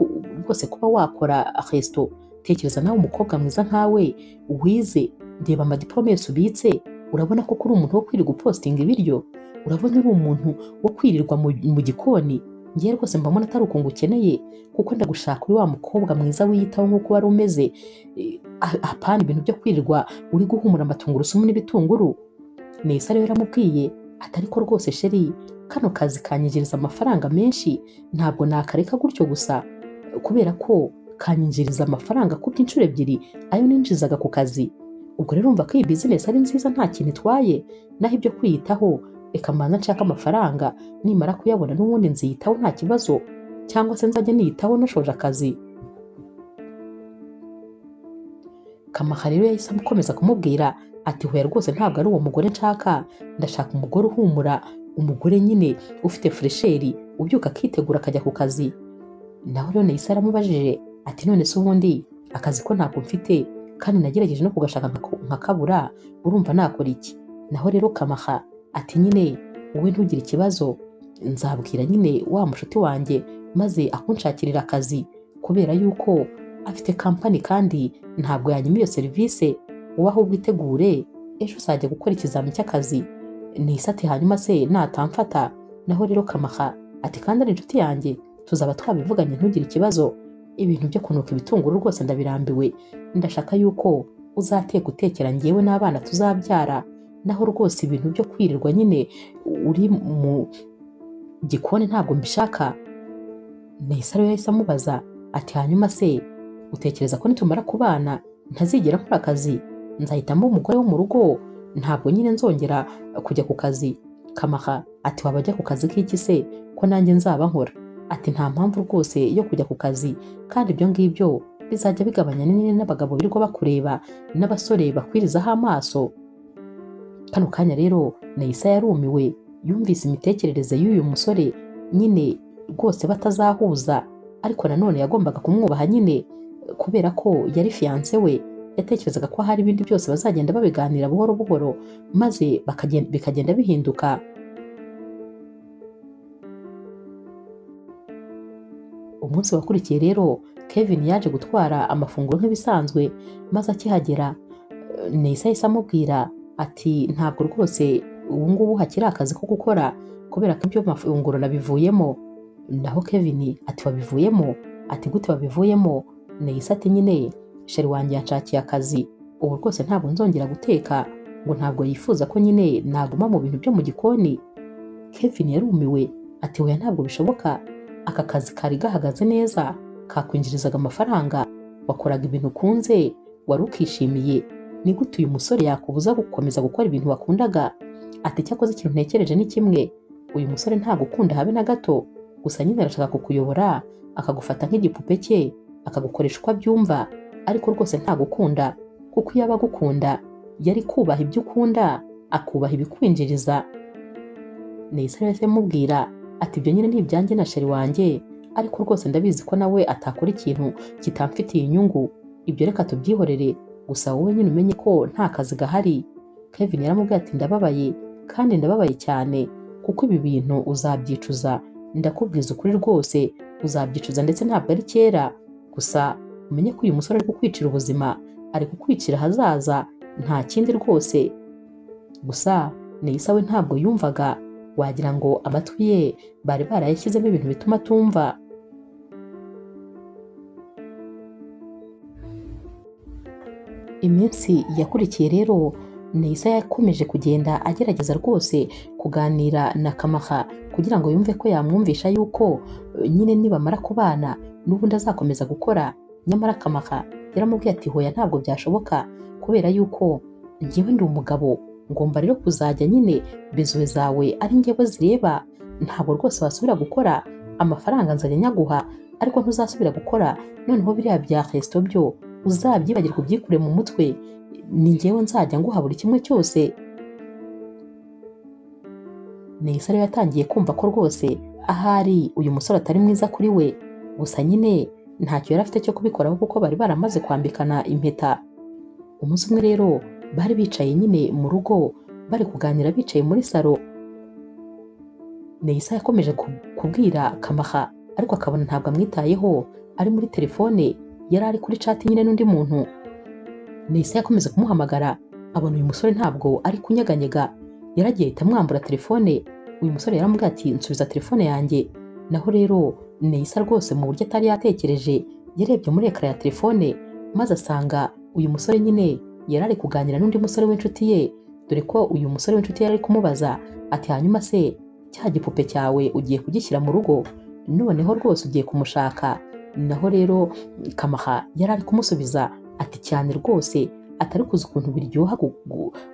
rwose kuba wakora resto. Tekereza nawe umukobwa mwiza nkawe wize, reba amadiplome yose ubitse, urabona ko uri umuntu wo kwirirwa upostinga ibiryo, urabona uri umuntu wo kwirirwa mu gikoni. Ngewe rwose mba mbona atari ukungu ukeneye, kuko ndagushaka uri wa mukobwa mwiza wiyitaho nk'uko wari umeze, apana ibintu byo kwirirwa uri guhumura amatungurusumu n'ibitunguru. Neyisa rero yaramubwiye ati ariko rwose sheri, kano kazi kanyinjiriza amafaranga menshi, ntabwo nakareka gutyo gusa, kubera ko kanyinjiriza amafaranga kubye inshuro 2 ayo ninjizaga ku kazi. Ubwo rero urumva ko iyi business ari nziza nta kintu itwaye, naho ibyo kwiyitaho reka mbanza nshaka amafaranga, nimara kuyabona n'ubundi nziyitaho nta kibazo, cyangwa se nzajya niyitaho nashoje akazi. Kamaha rero yahise akomeza kumubwira ati hoya rwose ntabwo ari uwo mugore nshaka, ndashaka umugore uhumura, umugore nyine ufite fresheri, ubyuka akitegura akajya ku kazi. Naho rero Neyisa yaramubajije ati none se ubundi akazi ko ntako mfite kandi nagerageje no kugashaka nkakabura, urumva nakora iki? Naho rero Kamaha ati nyine wowe ntugire ikibazo, nzabwira nyine wa mushuti wanjye maze akunshakirira akazi, kubera yuko afite kampani kandi ntabwo yanyima iyo serivisi, wowe ahubwo itegure ejo uzajya gukora ikizami cy'akazi. Neyisa ati hanyuma se natamfata? Naho rero Kamaha ati kandi ari inshuti yanjye, tuzaba twabivuganye ntugire ikibazo, ibintu byo kunuka ibitunguru rwose ndabirambiwe, ndashaka yuko uzateka utekera njyewe n'abana tuzabyara, naho rwose ibintu byo kwirirwa nyine uri mu gikoni ntabwo mbishaka. Neyisa rero yahise amubaza ati hanyuma se utekereza ko nitumara kubana ntazigera nkora akazi, nzahitamo umugore wo mu rugo, ntabwo nyine nzongera kujya ku kazi? Kamaha ati waba ajya ku kazi k'iki se ko nanjye nzaba nkora? Ati nta mpamvu rwose yo kujya ku kazi, kandi ibyo ngibyo bizajya bigabanya nyine n'abagabo birirwa bakureba n'abasore bakwirizaho amaso. Kano kanya rero Neyisa yarumiwe, yumvise imitekerereze y'uyu musore nyine rwose batazahuza, ariko nanone yagombaga kumwubaha nyine kubera ko yari fiance we. Yatekerezaga ko hari ibindi byose bazagenda babiganira buhoro buhoro maze bikagenda bihinduka. Umunsi wakurikiye rero Kevin yaje gutwara amafunguro nk'ibisanzwe, maze akihagera Neyisa yahise amubwira ati ntabwo rwose ubu ngubu hakiri akazi ko gukora kubera ko ibyo mafunguro nabivuyemo. Naho Kevin ati wabivuyemo? Ati gute wabivuyemo? Neyisa ati nyine sheri wanjye yanshakiye akazi, ubu rwose ntabwo nzongera guteka, ngo ntabwo yifuza ko nyine naguma mu bintu byo mu gikoni. Kevin yarumiwe ati oya ntabwo bishoboka, aka kazi kari gahagaze neza, kakwinjirizaga amafaranga, wakoraga ibintu ukunze, wari ukishimiye, ni gute uyu musore yakubuza gukomeza gukora ibintu wakundaga? Ati cyakoze ikintu ntekereje ni kimwe, uyu musore ntagukunda habe na gato, gusa nyine arashaka kukuyobora akagufata nk'igipupe cye, akagukoresha uko abyumva, ariko rwose ntagukunda, kuko iyo aba agukunda yari kubaha ibyo ukunda, akubaha ibikwinjiriza. Neyisa yahise amubwira ati ibyo nyine ni ibyanjye na sheri wanjye, ariko rwose ndabizi ko nawe atakora ikintu kitamfitiye inyungu, ibyo reka tubyihorere, gusa wowe nyine umenye ko nta kazi gahari. Kevin yaramubwiye ati ndababaye kandi ndababaye cyane, kuko ibi bintu uzabyicuza, ndakubwiza ukuri rwose uzabyicuza, ndetse ntabwo ari kera, gusa umenye ko uyu musore ari kukwicira ubuzima, ari kukwicira ahazaza, nta kindi rwose. Gusa Neyisa we ntabwo yumvaga, wagira ngo amatwi ye bari barayashyizemo ibintu bituma atumva. Iminsi yakurikiye rero Neisa yakomeje kugenda agerageza rwose kuganira na Kamaha kugira ngo yumve ko yamwumvisha yuko nyine nibamara kubana n'ubundi azakomeza gukora. Nyamara Kamaha yaramubwiye ati hoya ntabwo byashoboka kubera yuko njyewe ndi umugabo, ngomba rero kuzajya nyine bezuwe zawe ari njyewe zireba, ntabwo rwose wasubira gukora, amafaranga nzajya nyaguha ariko ntuzasubira gukora, noneho biriya bya resto byo uzabyibagirwa ubyikure mu mutwe, ni njyewe nzajya nguha buri kimwe cyose. Neisa rero yatangiye kumva ko rwose ahari uyu musore atari mwiza kuri we, gusa nyine ntacyo yari afite cyo kubikoraho kuko bari baramaze kwambikana impeta. Umunsi umwe rero bari bicaye nyine mu rugo bari kuganira bicaye muri salo. Neisa yakomeje kubwira Kamaha ariko akabona ntabwo amwitayeho, ari muri telefone yari ari kuri chat nyine n'undi muntu. Neisa yakomeza kumuhamagara abona uyu musore ntabwo ari kunyeganyega, yaragiye ahita amwambura telefone. Uyu musore yaramubwiye ati nsubiza telefone yanjye. Naho rero Neisa rwose mu buryo atari yatekereje yarebye muri ekara ya telefone maze asanga uyu musore nyine yari ari kuganira n'undi musore w'inshuti ye, dore ko uyu musore w'inshuti yari ari kumubaza ati hanyuma se cya gipupe cyawe ugiye kugishyira mu rugo, noneho rwose ugiye kumushaka. Naho rero Kamaha yari ari kumusubiza ati cyane rwose, atari kuzi ukuntu biryoha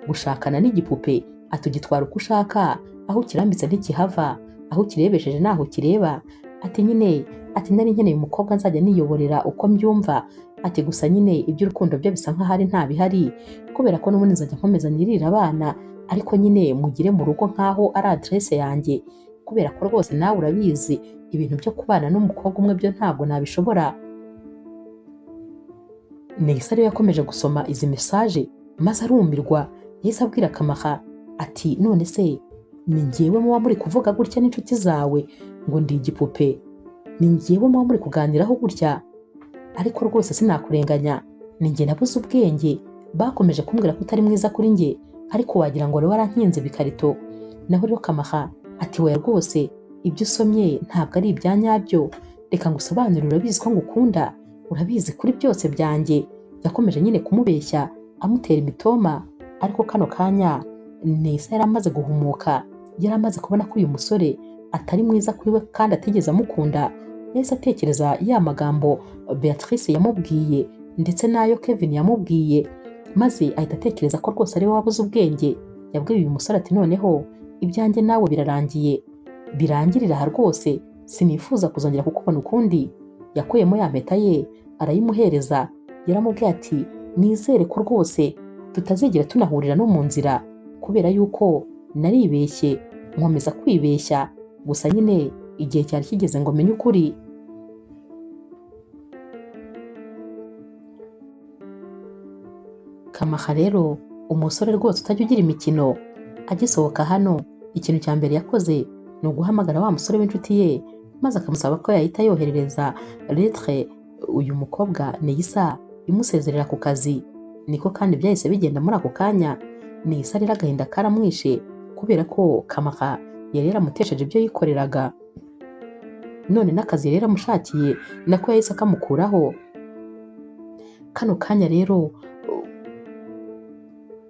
gushakana n'igipupe, ati ugitwara uko ushaka, aho ukirambitse ntikihava, aho ukirebesheje naho kireba, ati nyine ati nari nkeneye umukobwa nzajya niyoborera uko mbyumva, ati gusa nyine iby'urukundo byo bisa nk'ahari nta bihari kubera ko n'ubundi nzajya nkomeza nirira abana, ariko nyine mugire mu rugo nk'aho ari adresse yanjye, kubera ko rwose nawe urabizi ibintu byo kubana n'umukobwa umwe byo ntabwo nabishobora. Neisa rero yakomeje gusoma izi message maze arumirwa. Yahise abwira Kamaha ati none se ni njyewe muba muri kuvuga gutya n'inshuti zawe ngo ndi igipupe, ni njyewe muba muri kuganiraho gutya, ariko rwose sinakurenganya, ni njye nabuze ubwenge, bakomeje kumbwira ko utari mwiza kuri njye, ariko wagira ngo wari warankinze ibikarito. Naho rero Kamaha ati oya rwose ibyo usomye ntabwo ari ibya nyabyo, reka ngusobanurire, urabizi ko ngukunda, urabizi kuri byose byanjye. Yakomeje nyine kumubeshya amutera imitoma, ariko kano kanya Neisa yari amaze guhumuka, yari amaze kubona ko uyu musore atari mwiza kuri we kandi atigeze amukunda. Yahise atekereza ya magambo Beatrice yamubwiye ndetse n'ayo Kevin yamubwiye, maze ahita atekereza ko rwose ari we wabuze ubwenge. Yabwiye uyu musore ati noneho ibyanjye nawe birarangiye, birangirira aha rwose, sinifuza kuzongera kukubona ukundi. Yakuyemo ya mpeta ye arayimuhereza, yaramubwiye ati nizere ko rwose tutazigera tunahurira no mu nzira, kubera yuko naribeshye nkomeza kwibeshya, gusa nyine igihe cyari kigeze ngo menye ukuri. Kamaha rero umusore rwose utajya ugira imikino, agisohoka hano ikintu cya mbere yakoze ni uguhamagara wa musore w'inshuti ye, maze akamusaba ko yahita yoherereza lettre uyu mukobwa Neisa imusezerera ku kazi. Niko kandi byahise bigenda muri ako kanya. Neisa rero agahinda karamwishe kubera ko Kamaha yari yaramutesheje ibyo yikoreraga, none n'akazi yari yaramushakiye nako yahise akamukuraho. Kano kanya rero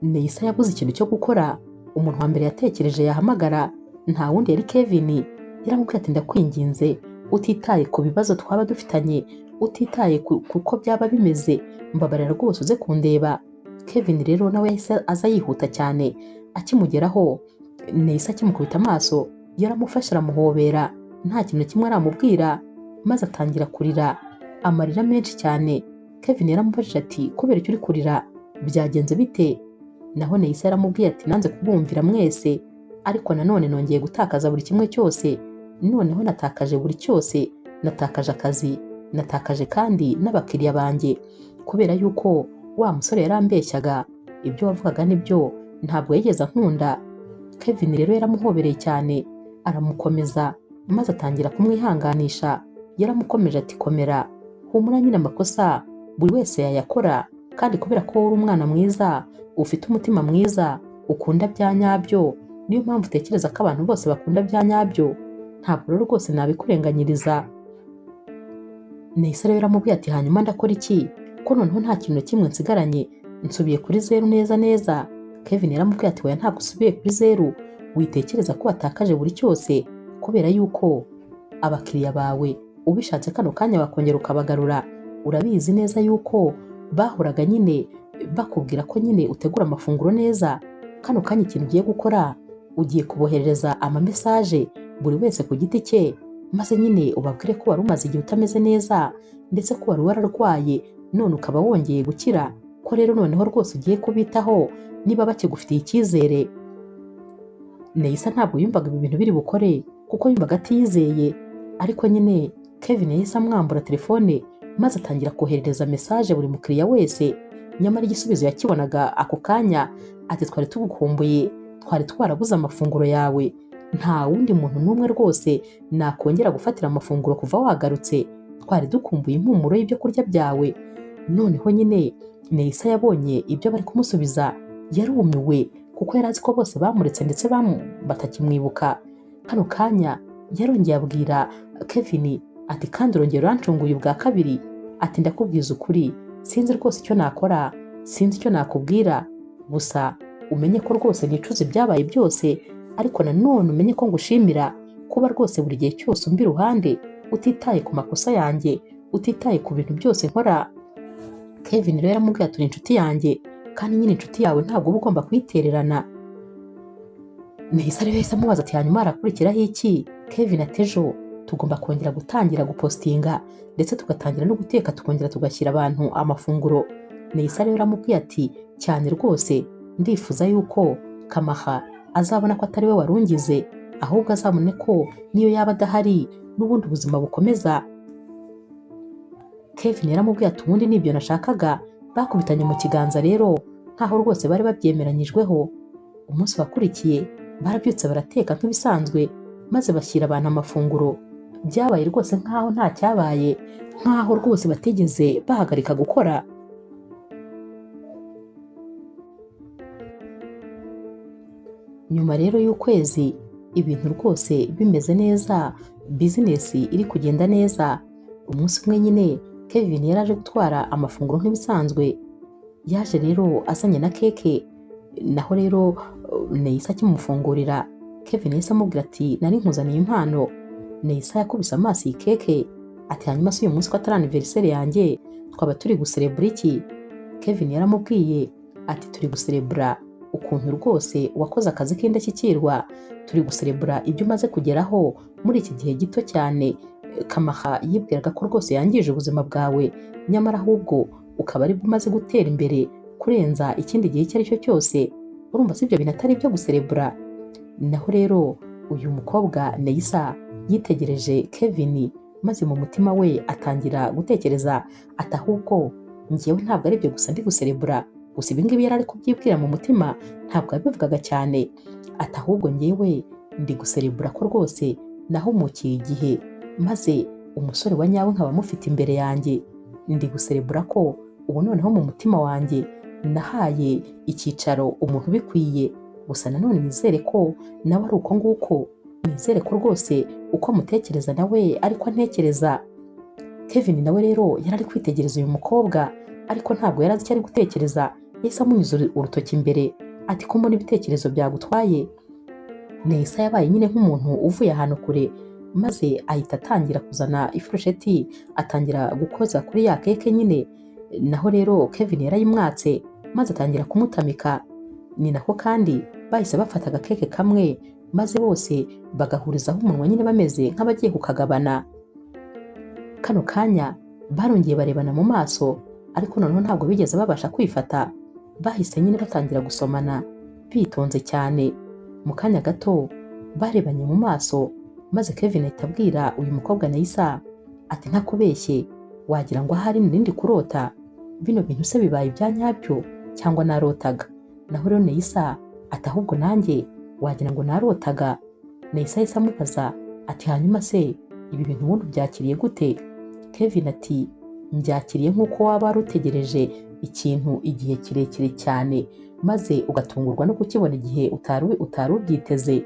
Neisa yabuze ikintu cyo gukora. Umuntu wa mbere yatekereje yahamagara nta wundi yari Kevin. Yaramubwiye ati ndakwinginze, utitaye ku bibazo twaba dufitanye, utitaye kuko byaba bimeze, mbabarira rwose uze kundeba. Kevin rero nawe yahise aza yihuta cyane, akimugeraho Neisa akimukubita amaso yaramufashe aramuhobera, nta kintu kimwe aramubwira, maze atangira kurira amarira menshi cyane. Kevin yaramubajije ati kubera icyo uri kurira byagenze bite? Naho Neisa yaramubwiye ati nanze kubumvira mwese, ariko nanone nongeye gutakaza buri kimwe cyose, noneho natakaje buri cyose, natakaje akazi, natakaje kandi n'abakiriya banjye, kubera yuko wa musore yarambeshyaga, ibyo wavugaga nibyo, ntabwo yigeze ankunda. Kevin rero yaramuhobereye cyane aramukomeza, maze atangira kumwihanganisha. Yaramukomeje ati komera, humura nyine amakosa buri wese yayakora, kandi kubera ko wowe uri umwana mwiza, ufite umutima mwiza, ukunda bya nyabyo, niyo mpamvu utekereza ko abantu bose bakunda bya nyabyo, ntabwo rero rwose nabikurenganyiriza. Neisa rero yaramubwiye ati hanyuma ndakora iki ko noneho nta kintu na kimwe nsigaranye, nsubiye kuri zeru neza neza. Kevin yaramubwiye ati oya ntabwo usubiye kuri zeru, witekereza ko watakaje buri cyose kubera yuko abakiriya bawe ubishatse kano kanya wakongera ukabagarura. Urabizi neza yuko bahoraga nyine bakubwira ko nyine utegura amafunguro neza. Kano kanya ikintu ugiye gukora, ugiye kuboherereza amamesaje buri wese ku giti cye, maze nyine ubabwire ko wari umaze igihe utameze neza ndetse ko wari wararwaye none ukaba wongeye gukira, ko rero noneho rwose ugiye kubitaho niba bakigufitiye icyizere. Neisa ntabwo yumvaga ibi bintu biri bukore kuko yumvaga atiyizeye, ariko nyine Kevin yahise amwambura telefone maze atangira koherereza mesaje buri mukiriya wese. Nyamara igisubizo yakibonaga ako kanya, ati twari tugukumbuye, twari twarabuze amafunguro yawe, nta wundi muntu n'umwe rwose nakongera gufatira amafunguro kuva wagarutse, twari dukumbuye impumuro y'ibyo kurya byawe. Noneho nyine Neisa yabonye ibyo bari kumusubiza yarumiwe, kuko yari azi ko bose bamuretse ndetse batakimwibuka. Kano kanya yarongeye abwira Kevin ati kandi urongera urancunguye ubwa kabiri, ati ndakubwiza ukuri sinzi rwose icyo nakora, sinzi icyo nakubwira, gusa umenye ko rwose nicuza ibyabaye byose, ariko nanone umenye ko ngushimira kuba rwose buri gihe cyose umbi iruhande, utitaye ku makosa yanjye, utitaye ku bintu byose nkora. Kevin rero yaramubwiye ati uri inshuti yanjye kandi nyine inshuti yawe ntabwo uba ugomba kuyitererana. Neisa rero yahise amubaza ati hanyuma harakurikiraho iki? Kevin ati ejo tugomba kongera gutangira gupostinga ndetse tugatangira no guteka, tukongera tugashyira abantu amafunguro. Neisa rero aramubwiye ati cyane rwose ndifuza yuko Kamaha azabona ko atari we warungize, ahubwo azabone ko niyo yaba adahari n'ubundi ubuzima bukomeza. Kevin yaramubwiye ati ubundi nibyo nashakaga. Bakubitanye mu kiganza rero nkaho rwose bari babyemeranyijweho. Umunsi wakurikiye barabyutse barateka nk'ibisanzwe, maze bashyira abantu amafunguro. Byabaye rwose nkaho nta cyabaye, nkaho rwose batigeze bahagarika gukora. Nyuma rero y'ukwezi ibintu rwose bimeze neza, bizinesi iri kugenda neza. Umunsi umwe nyine Kevin yaraje gutwara amafunguro nk'ibisanzwe, yaje rero azanye na keke. Naho rero Neisa akimufungurira, Kevin yahise amubwira ati nari nkuzaniye impano. Neisa yakubise amaso iyi keke ati hanyuma se uyu munsi ko atari anniversaire yanjye twaba turi guserebura iki? Kevin yaramubwiye ati turi guserebura ukuntu rwose wakoze akazi k'indashyikirwa, turi guserebura ibyo umaze kugeraho muri iki gihe gito cyane. Kamaha yibwiraga ko rwose yangije ubuzima bwawe, nyamara ahubwo ukaba aribwo umaze gutera imbere kurenza ikindi gihe icyo ari cyo cyose. Urumva si ibyo bintu atari ibyo guserebura? Naho rero uyu mukobwa Neisa yitegereje Kevin maze mu mutima we atangira gutekereza ati ahubwo njyewe ntabwo ari ibyo gusa ndi guserebura. Gusa ibi ngibi yari ari kubyibwira mu mutima, ntabwo yabivugaga cyane. Ati ahubwo njyewe ndi guserebura ko rwose nahumukiye igihe, maze umusore wa nyawe nkaba mufite imbere yanjye. Ndi guserebura ko ubu noneho mu mutima wanjye nahaye icyicaro umuntu ubikwiye. Gusa nanone nizere ko nawe ari uko nguko, nizere ko rwose uko mutekereza nawe ariko antekereza. Kevin nawe rero yari ari kwitegereza uyu mukobwa, ariko ntabwo yari azi icyo ari gutekereza. Yahise amunyuza urutoki imbere ati ko mbona ibitekerezo byagutwaye. Neisa yabaye nyine nk'umuntu uvuye ahantu kure, maze ahita atangira kuzana ifurusheti atangira gukoza kuri ya keke nyine. Naho rero Kevin yarayimwatse maze atangira kumutamika. Ni nako kandi bahise bafata agakeke kamwe maze bose bagahurizaho umunwa nyine bameze nk'abagiye kukagabana. Kano kanya barongeye barebana mu maso, ariko noneho ntabwo bigeze babasha kwifata. Bahise nyine batangira gusomana bitonze cyane. Mu kanya gato barebanye mu maso, maze Kevin ahita abwira uyu mukobwa Neisa ati ntakubeshye, wagira ngo ahari nirindi kurota, bino bintu se bibaye ibya nyabyo cyangwa narotaga? Naho rero Neisa ati ahubwo nanjye wagira ngo narotaga. Neisa yahise amubaza ati hanyuma se ibi bintu ubundi ubyakiriye gute? Kevin ati mbyakiriye nk'uko waba wari utegereje ikintu igihe kirekire cyane, maze ugatungurwa no kukibona igihe utari ubyiteze.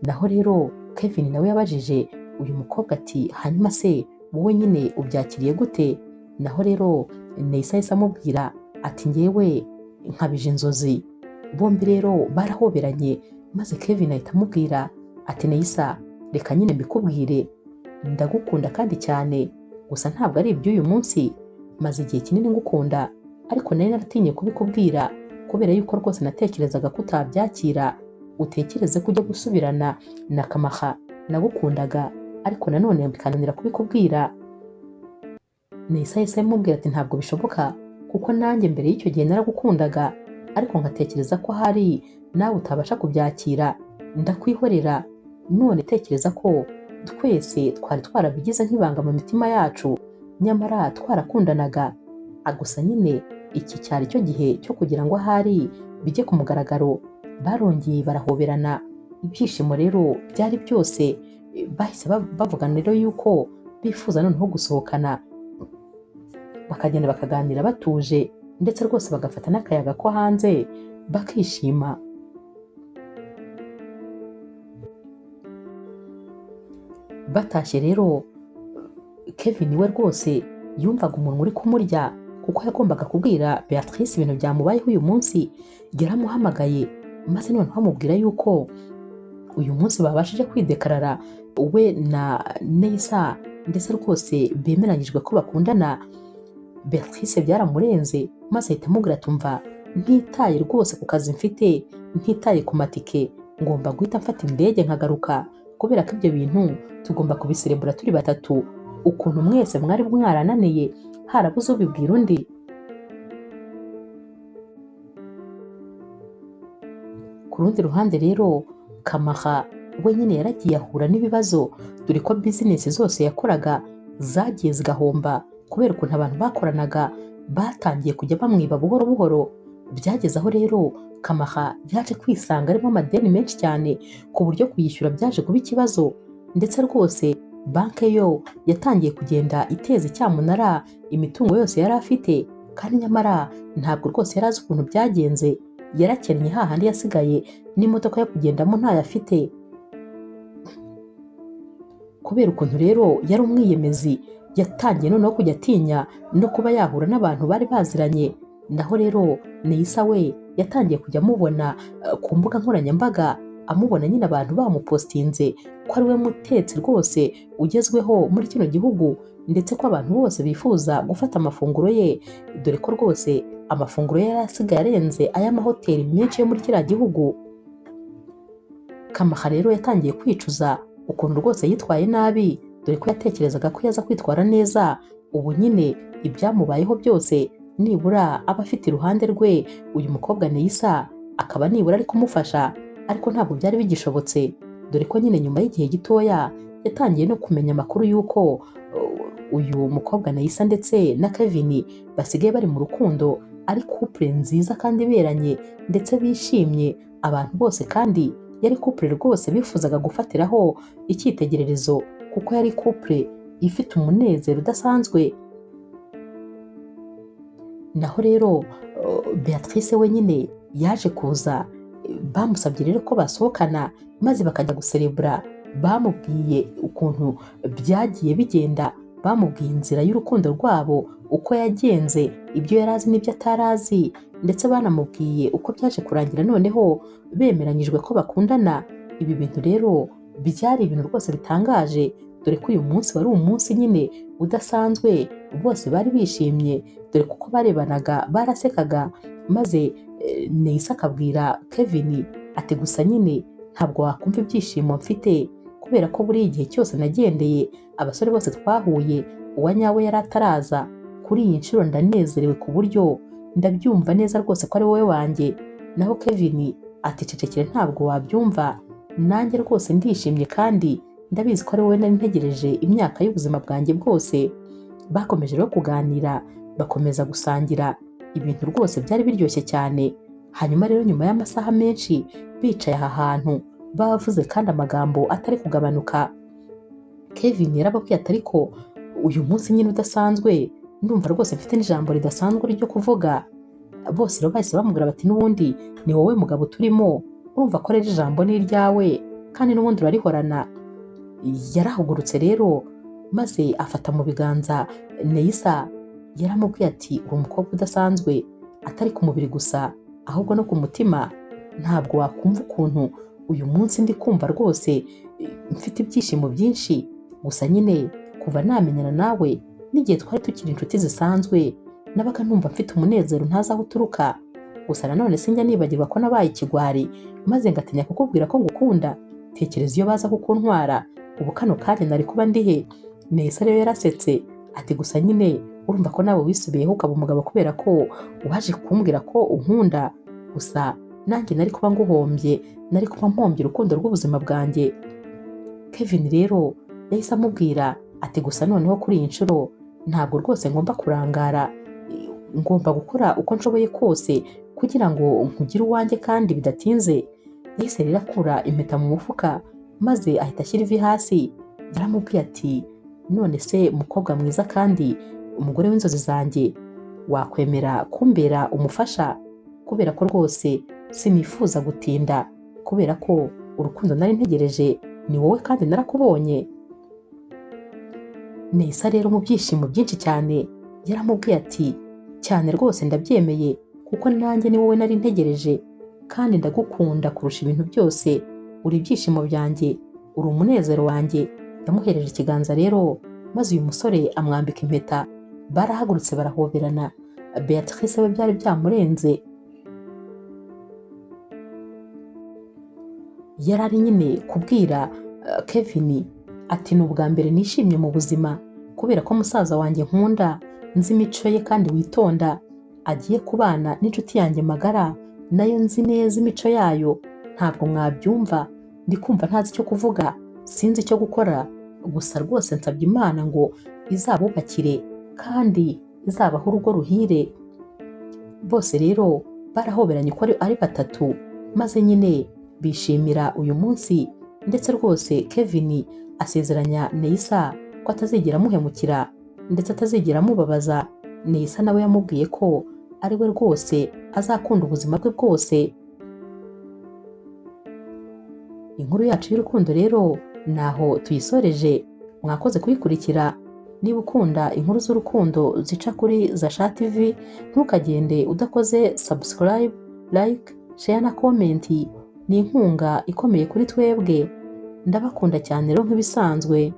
Naho rero Kevin nawe yabajije uyu mukobwa ati hanyuma se wowe nyine ubyakiriye gute? Naho rero Neisa yahise amubwira ati njyewe nkabije inzozi. Bombi rero barahoberanye, maze Kevin ahita amubwira ati Neyisa, reka nyine mbikubwire, ndagukunda kandi cyane, gusa ntabwo ari iby'uyu munsi, maze igihe kinini ngukunda, ariko nari naratinye kubikubwira kubera yuko rwose natekerezaga ko utabyakira, utekereze ko ujya gusubirana na Kamaha nagukundaga, ariko nanone bikananira kubikubwira. Neyisa yahise amubwira ati ntabwo bishoboka, kuko nanjye mbere y'icyo gihe naragukundaga, ariko nkatekereza ko hari nawe utabasha kubyakira, ndakwihorera. None tekereza ko twese twari twarabigize nk'ibanga mu mitima yacu, nyamara twarakundanaga. Gusa nyine iki cyari cyo gihe cyo kugira ngo ahari bijye ku mugaragaro. Barongeye barahoberana, ibyishimo rero byari byose. Bahise bavugana rero yuko bifuza noneho gusohokana, bakagenda bakaganira batuje, ndetse rwose bagafata n'akayaga ko hanze bakishima. Batashye rero, Kevin we rwose yumvaga umuntu uri kumurya, kuko yagombaga kubwira Beatrice ibintu byamubayeho uyu munsi. Yaramuhamagaye maze noneho amubwira yuko uyu munsi babashije kwidekarara we na Neyisa, ndetse rwose bemeranyijwe ko bakundana. Beatrice byaramurenze, maze ahita amubwira ati umva, ntitaye rwose ku kazi mfite, ntitaye ku matike, ngomba guhita mfata indege nkagaruka, kubera ko ibyo bintu tugomba kubiserebura turi batatu. Ukuntu mwese mwari mwarananiye, harabuze ubibwira undi. Ku rundi ruhande rero, Kamaha we nyine yaragiye ahura n'ibibazo, dore ko bizinesi zose yakoraga zagiye zigahomba kubera ukuntu abantu bakoranaga batangiye kujya bamwiba buhoro buhoro. Byageze aho rero Kamaha yaje kwisanga arimo amadeni menshi cyane, ku buryo kuyishyura byaje kuba ikibazo, ndetse rwose banki yo yatangiye kugenda iteza icyamunara imitungo yose yari afite, kandi nyamara ntabwo rwose yari azi ukuntu byagenze. Yarakennye hahandi yasigaye n'imodoka yo kugendamo ntayo afite. Kubera ukuntu rero yari umwiyemezi, yatangiye noneho kujya atinya no kuba yahura n'abantu bari baziranye. Naho rero Neyisa we yatangiye kujya amubona ku mbuga nkoranyambaga, amubona nyine abantu bamupostinze ko ari we mutetsi rwose ugezweho muri kino gihugu, ndetse ko abantu bose bifuza gufata amafunguro ye, dore ko rwose amafunguro ye yari asigaye arenze ay'amahoteli menshi yo muri kiriya gihugu. Kamaha rero yatangiye kwicuza ukuntu rwose yitwaye nabi, dore ko yatekerezaga ko yaza kwitwara neza, ubu nyine ibyamubayeho byose nibura aba afite iruhande rwe uyu mukobwa Neyisa, akaba nibura ari kumufasha, ariko ntabwo byari bigishobotse, dore ko nyine nyuma y'igihe gitoya yatangiye no kumenya amakuru y'uko uyu mukobwa Neyisa ndetse na Kevin basigaye bari mu rukundo, ari couple nziza kandi iberanye ndetse bishimye abantu bose, kandi yari couple rwose bifuzaga gufatiraho icyitegererezo, kuko yari couple ifite umunezero udasanzwe. Naho rero Beatrice we nyine yaje kuza, bamusabye rero ko basohokana maze bakajya guserebura. Bamubwiye ukuntu byagiye bigenda, bamubwiye inzira y'urukundo rwabo uko yagenze, ibyo yari azi n'ibyo atari azi, ndetse banamubwiye uko byaje kurangira noneho bemeranyijwe ko bakundana. Ibi bintu rero byari ibintu rwose bitangaje, dore ko uyu munsi wari umunsi nyine udasanzwe, bose bari bishimye, dore kuko barebanaga barasekaga, maze Neyisa akabwira Kevin ati gusa nyine ntabwo wakumva ibyishimo mfite, kubera ko buri igihe cyose nagendeye abasore bose twahuye uwa nyawe yari ataraza, kuri iyi nshuro ndanezerewe ku buryo ndabyumva neza rwose ko ari wowe wanjye. Naho Kevin ati cecekere ntabwo wabyumva, nanjye rwose ndishimye kandi ndabizi ko ari wowe nari ntegereje imyaka y'ubuzima bwanjye bwose. Bakomeje rero kuganira, bakomeza gusangira, ibintu rwose byari biryoshye cyane. Hanyuma rero nyuma y'amasaha menshi bicaye aha hantu bavuze kandi amagambo atari kugabanuka, Kevin yarababwiye ati ariko uyu munsi nyine udasanzwe, ndumva rwose mfite n'ijambo ridasanzwe ryo kuvuga. Bose rero bahise bamubwira bati n'ubundi ni wowe mugabo turimo, urumva ko rero ijambo ni iryawe kandi n'ubundi urarihorana. Yarahugurutse rero maze afata mu biganza Neyisa, yaramubwiye ati uri umukobwa udasanzwe, atari ku mubiri gusa ahubwo no ku mutima. Ntabwo wakumva ukuntu uyu munsi ndi kumva rwose mfite ibyishimo byinshi. Gusa nyine kuva namenyana nawe n'igihe twari tukiri inshuti zisanzwe, nabaga numva mfite umunezero ntazi aho uturuka. Gusa nanone sinjya nibagirwa ko nabaye ikigwari maze ngatinya kukubwira ko ngukunda. Tekereza iyo baza kukuntwara, ubu kano kanya nari kuba ndihe? Neyisa rero yarasetse ati gusa nyine urumva ko nawe wisubiyeho ukaba umugabo kubera ko waje kumbwira ko unkunda. Gusa nanjye nari kuba nguhombye, nari kuba mpombye urukundo rw'ubuzima bwanjye. Kevin rero yahise amubwira ati gusa noneho kuri iyi nshuro ntabwo rwose ngomba kurangara, ngomba gukora uko nshoboye kose kugira ngo nkugire uwanjye kandi bidatinze. Yahise rero akura impeta mu mufuka maze ahita ashyira ivi hasi. Yaramubwiye ati none se mukobwa mwiza kandi umugore w'inzozi zanjye, wakwemera kumbera umufasha? Kubera ko rwose sinifuza gutinda, kubera ko urukundo nari ntegereje ni wowe kandi narakubonye. Neyisa rero mu byishimo byinshi cyane yaramubwiye ati cyane rwose ndabyemeye, kuko nanjye ni wowe nari ntegereje kandi ndagukunda kurusha ibintu byose, uri ibyishimo byanjye, uri umunezero wanjye. Yamuhereje ikiganza rero maze uyu musore amwambika impeta. Barahagurutse barahoberana. Beatrice we byari byamurenze, yari ari nyine kubwira Kevin ati ni ubwa mbere nishimye mu buzima, kubera ko musaza wanjye nkunda, nzi imico ye kandi witonda, agiye kubana n'inshuti yanjye magara, nayo nzi neza imico yayo. Ntabwo mwabyumva, ndi kumva ntazi icyo kuvuga, sinzi icyo gukora. Gusa rwose nsabye Imana ngo izabubakire kandi izabahe urugo ruhire. Bose rero barahoberanye uko ari batatu, maze nyine bishimira uyu munsi. Ndetse rwose Kevin asezeranya Neyisa ko atazigera amuhemukira ndetse atazigera amubabaza. Neyisa nawe yamubwiye ko ari we rwose azakunda ubuzima bwe bwose. Inkuru yacu y'urukundo rero naho tuyisoreje. Mwakoze kuyikurikira. Niba ukunda inkuru z'urukundo zica kuri Zasha TV, ntukagende udakoze subscribe, like, share na comment. Ni inkunga ikomeye kuri twebwe. Ndabakunda cyane rero nk'ibisanzwe.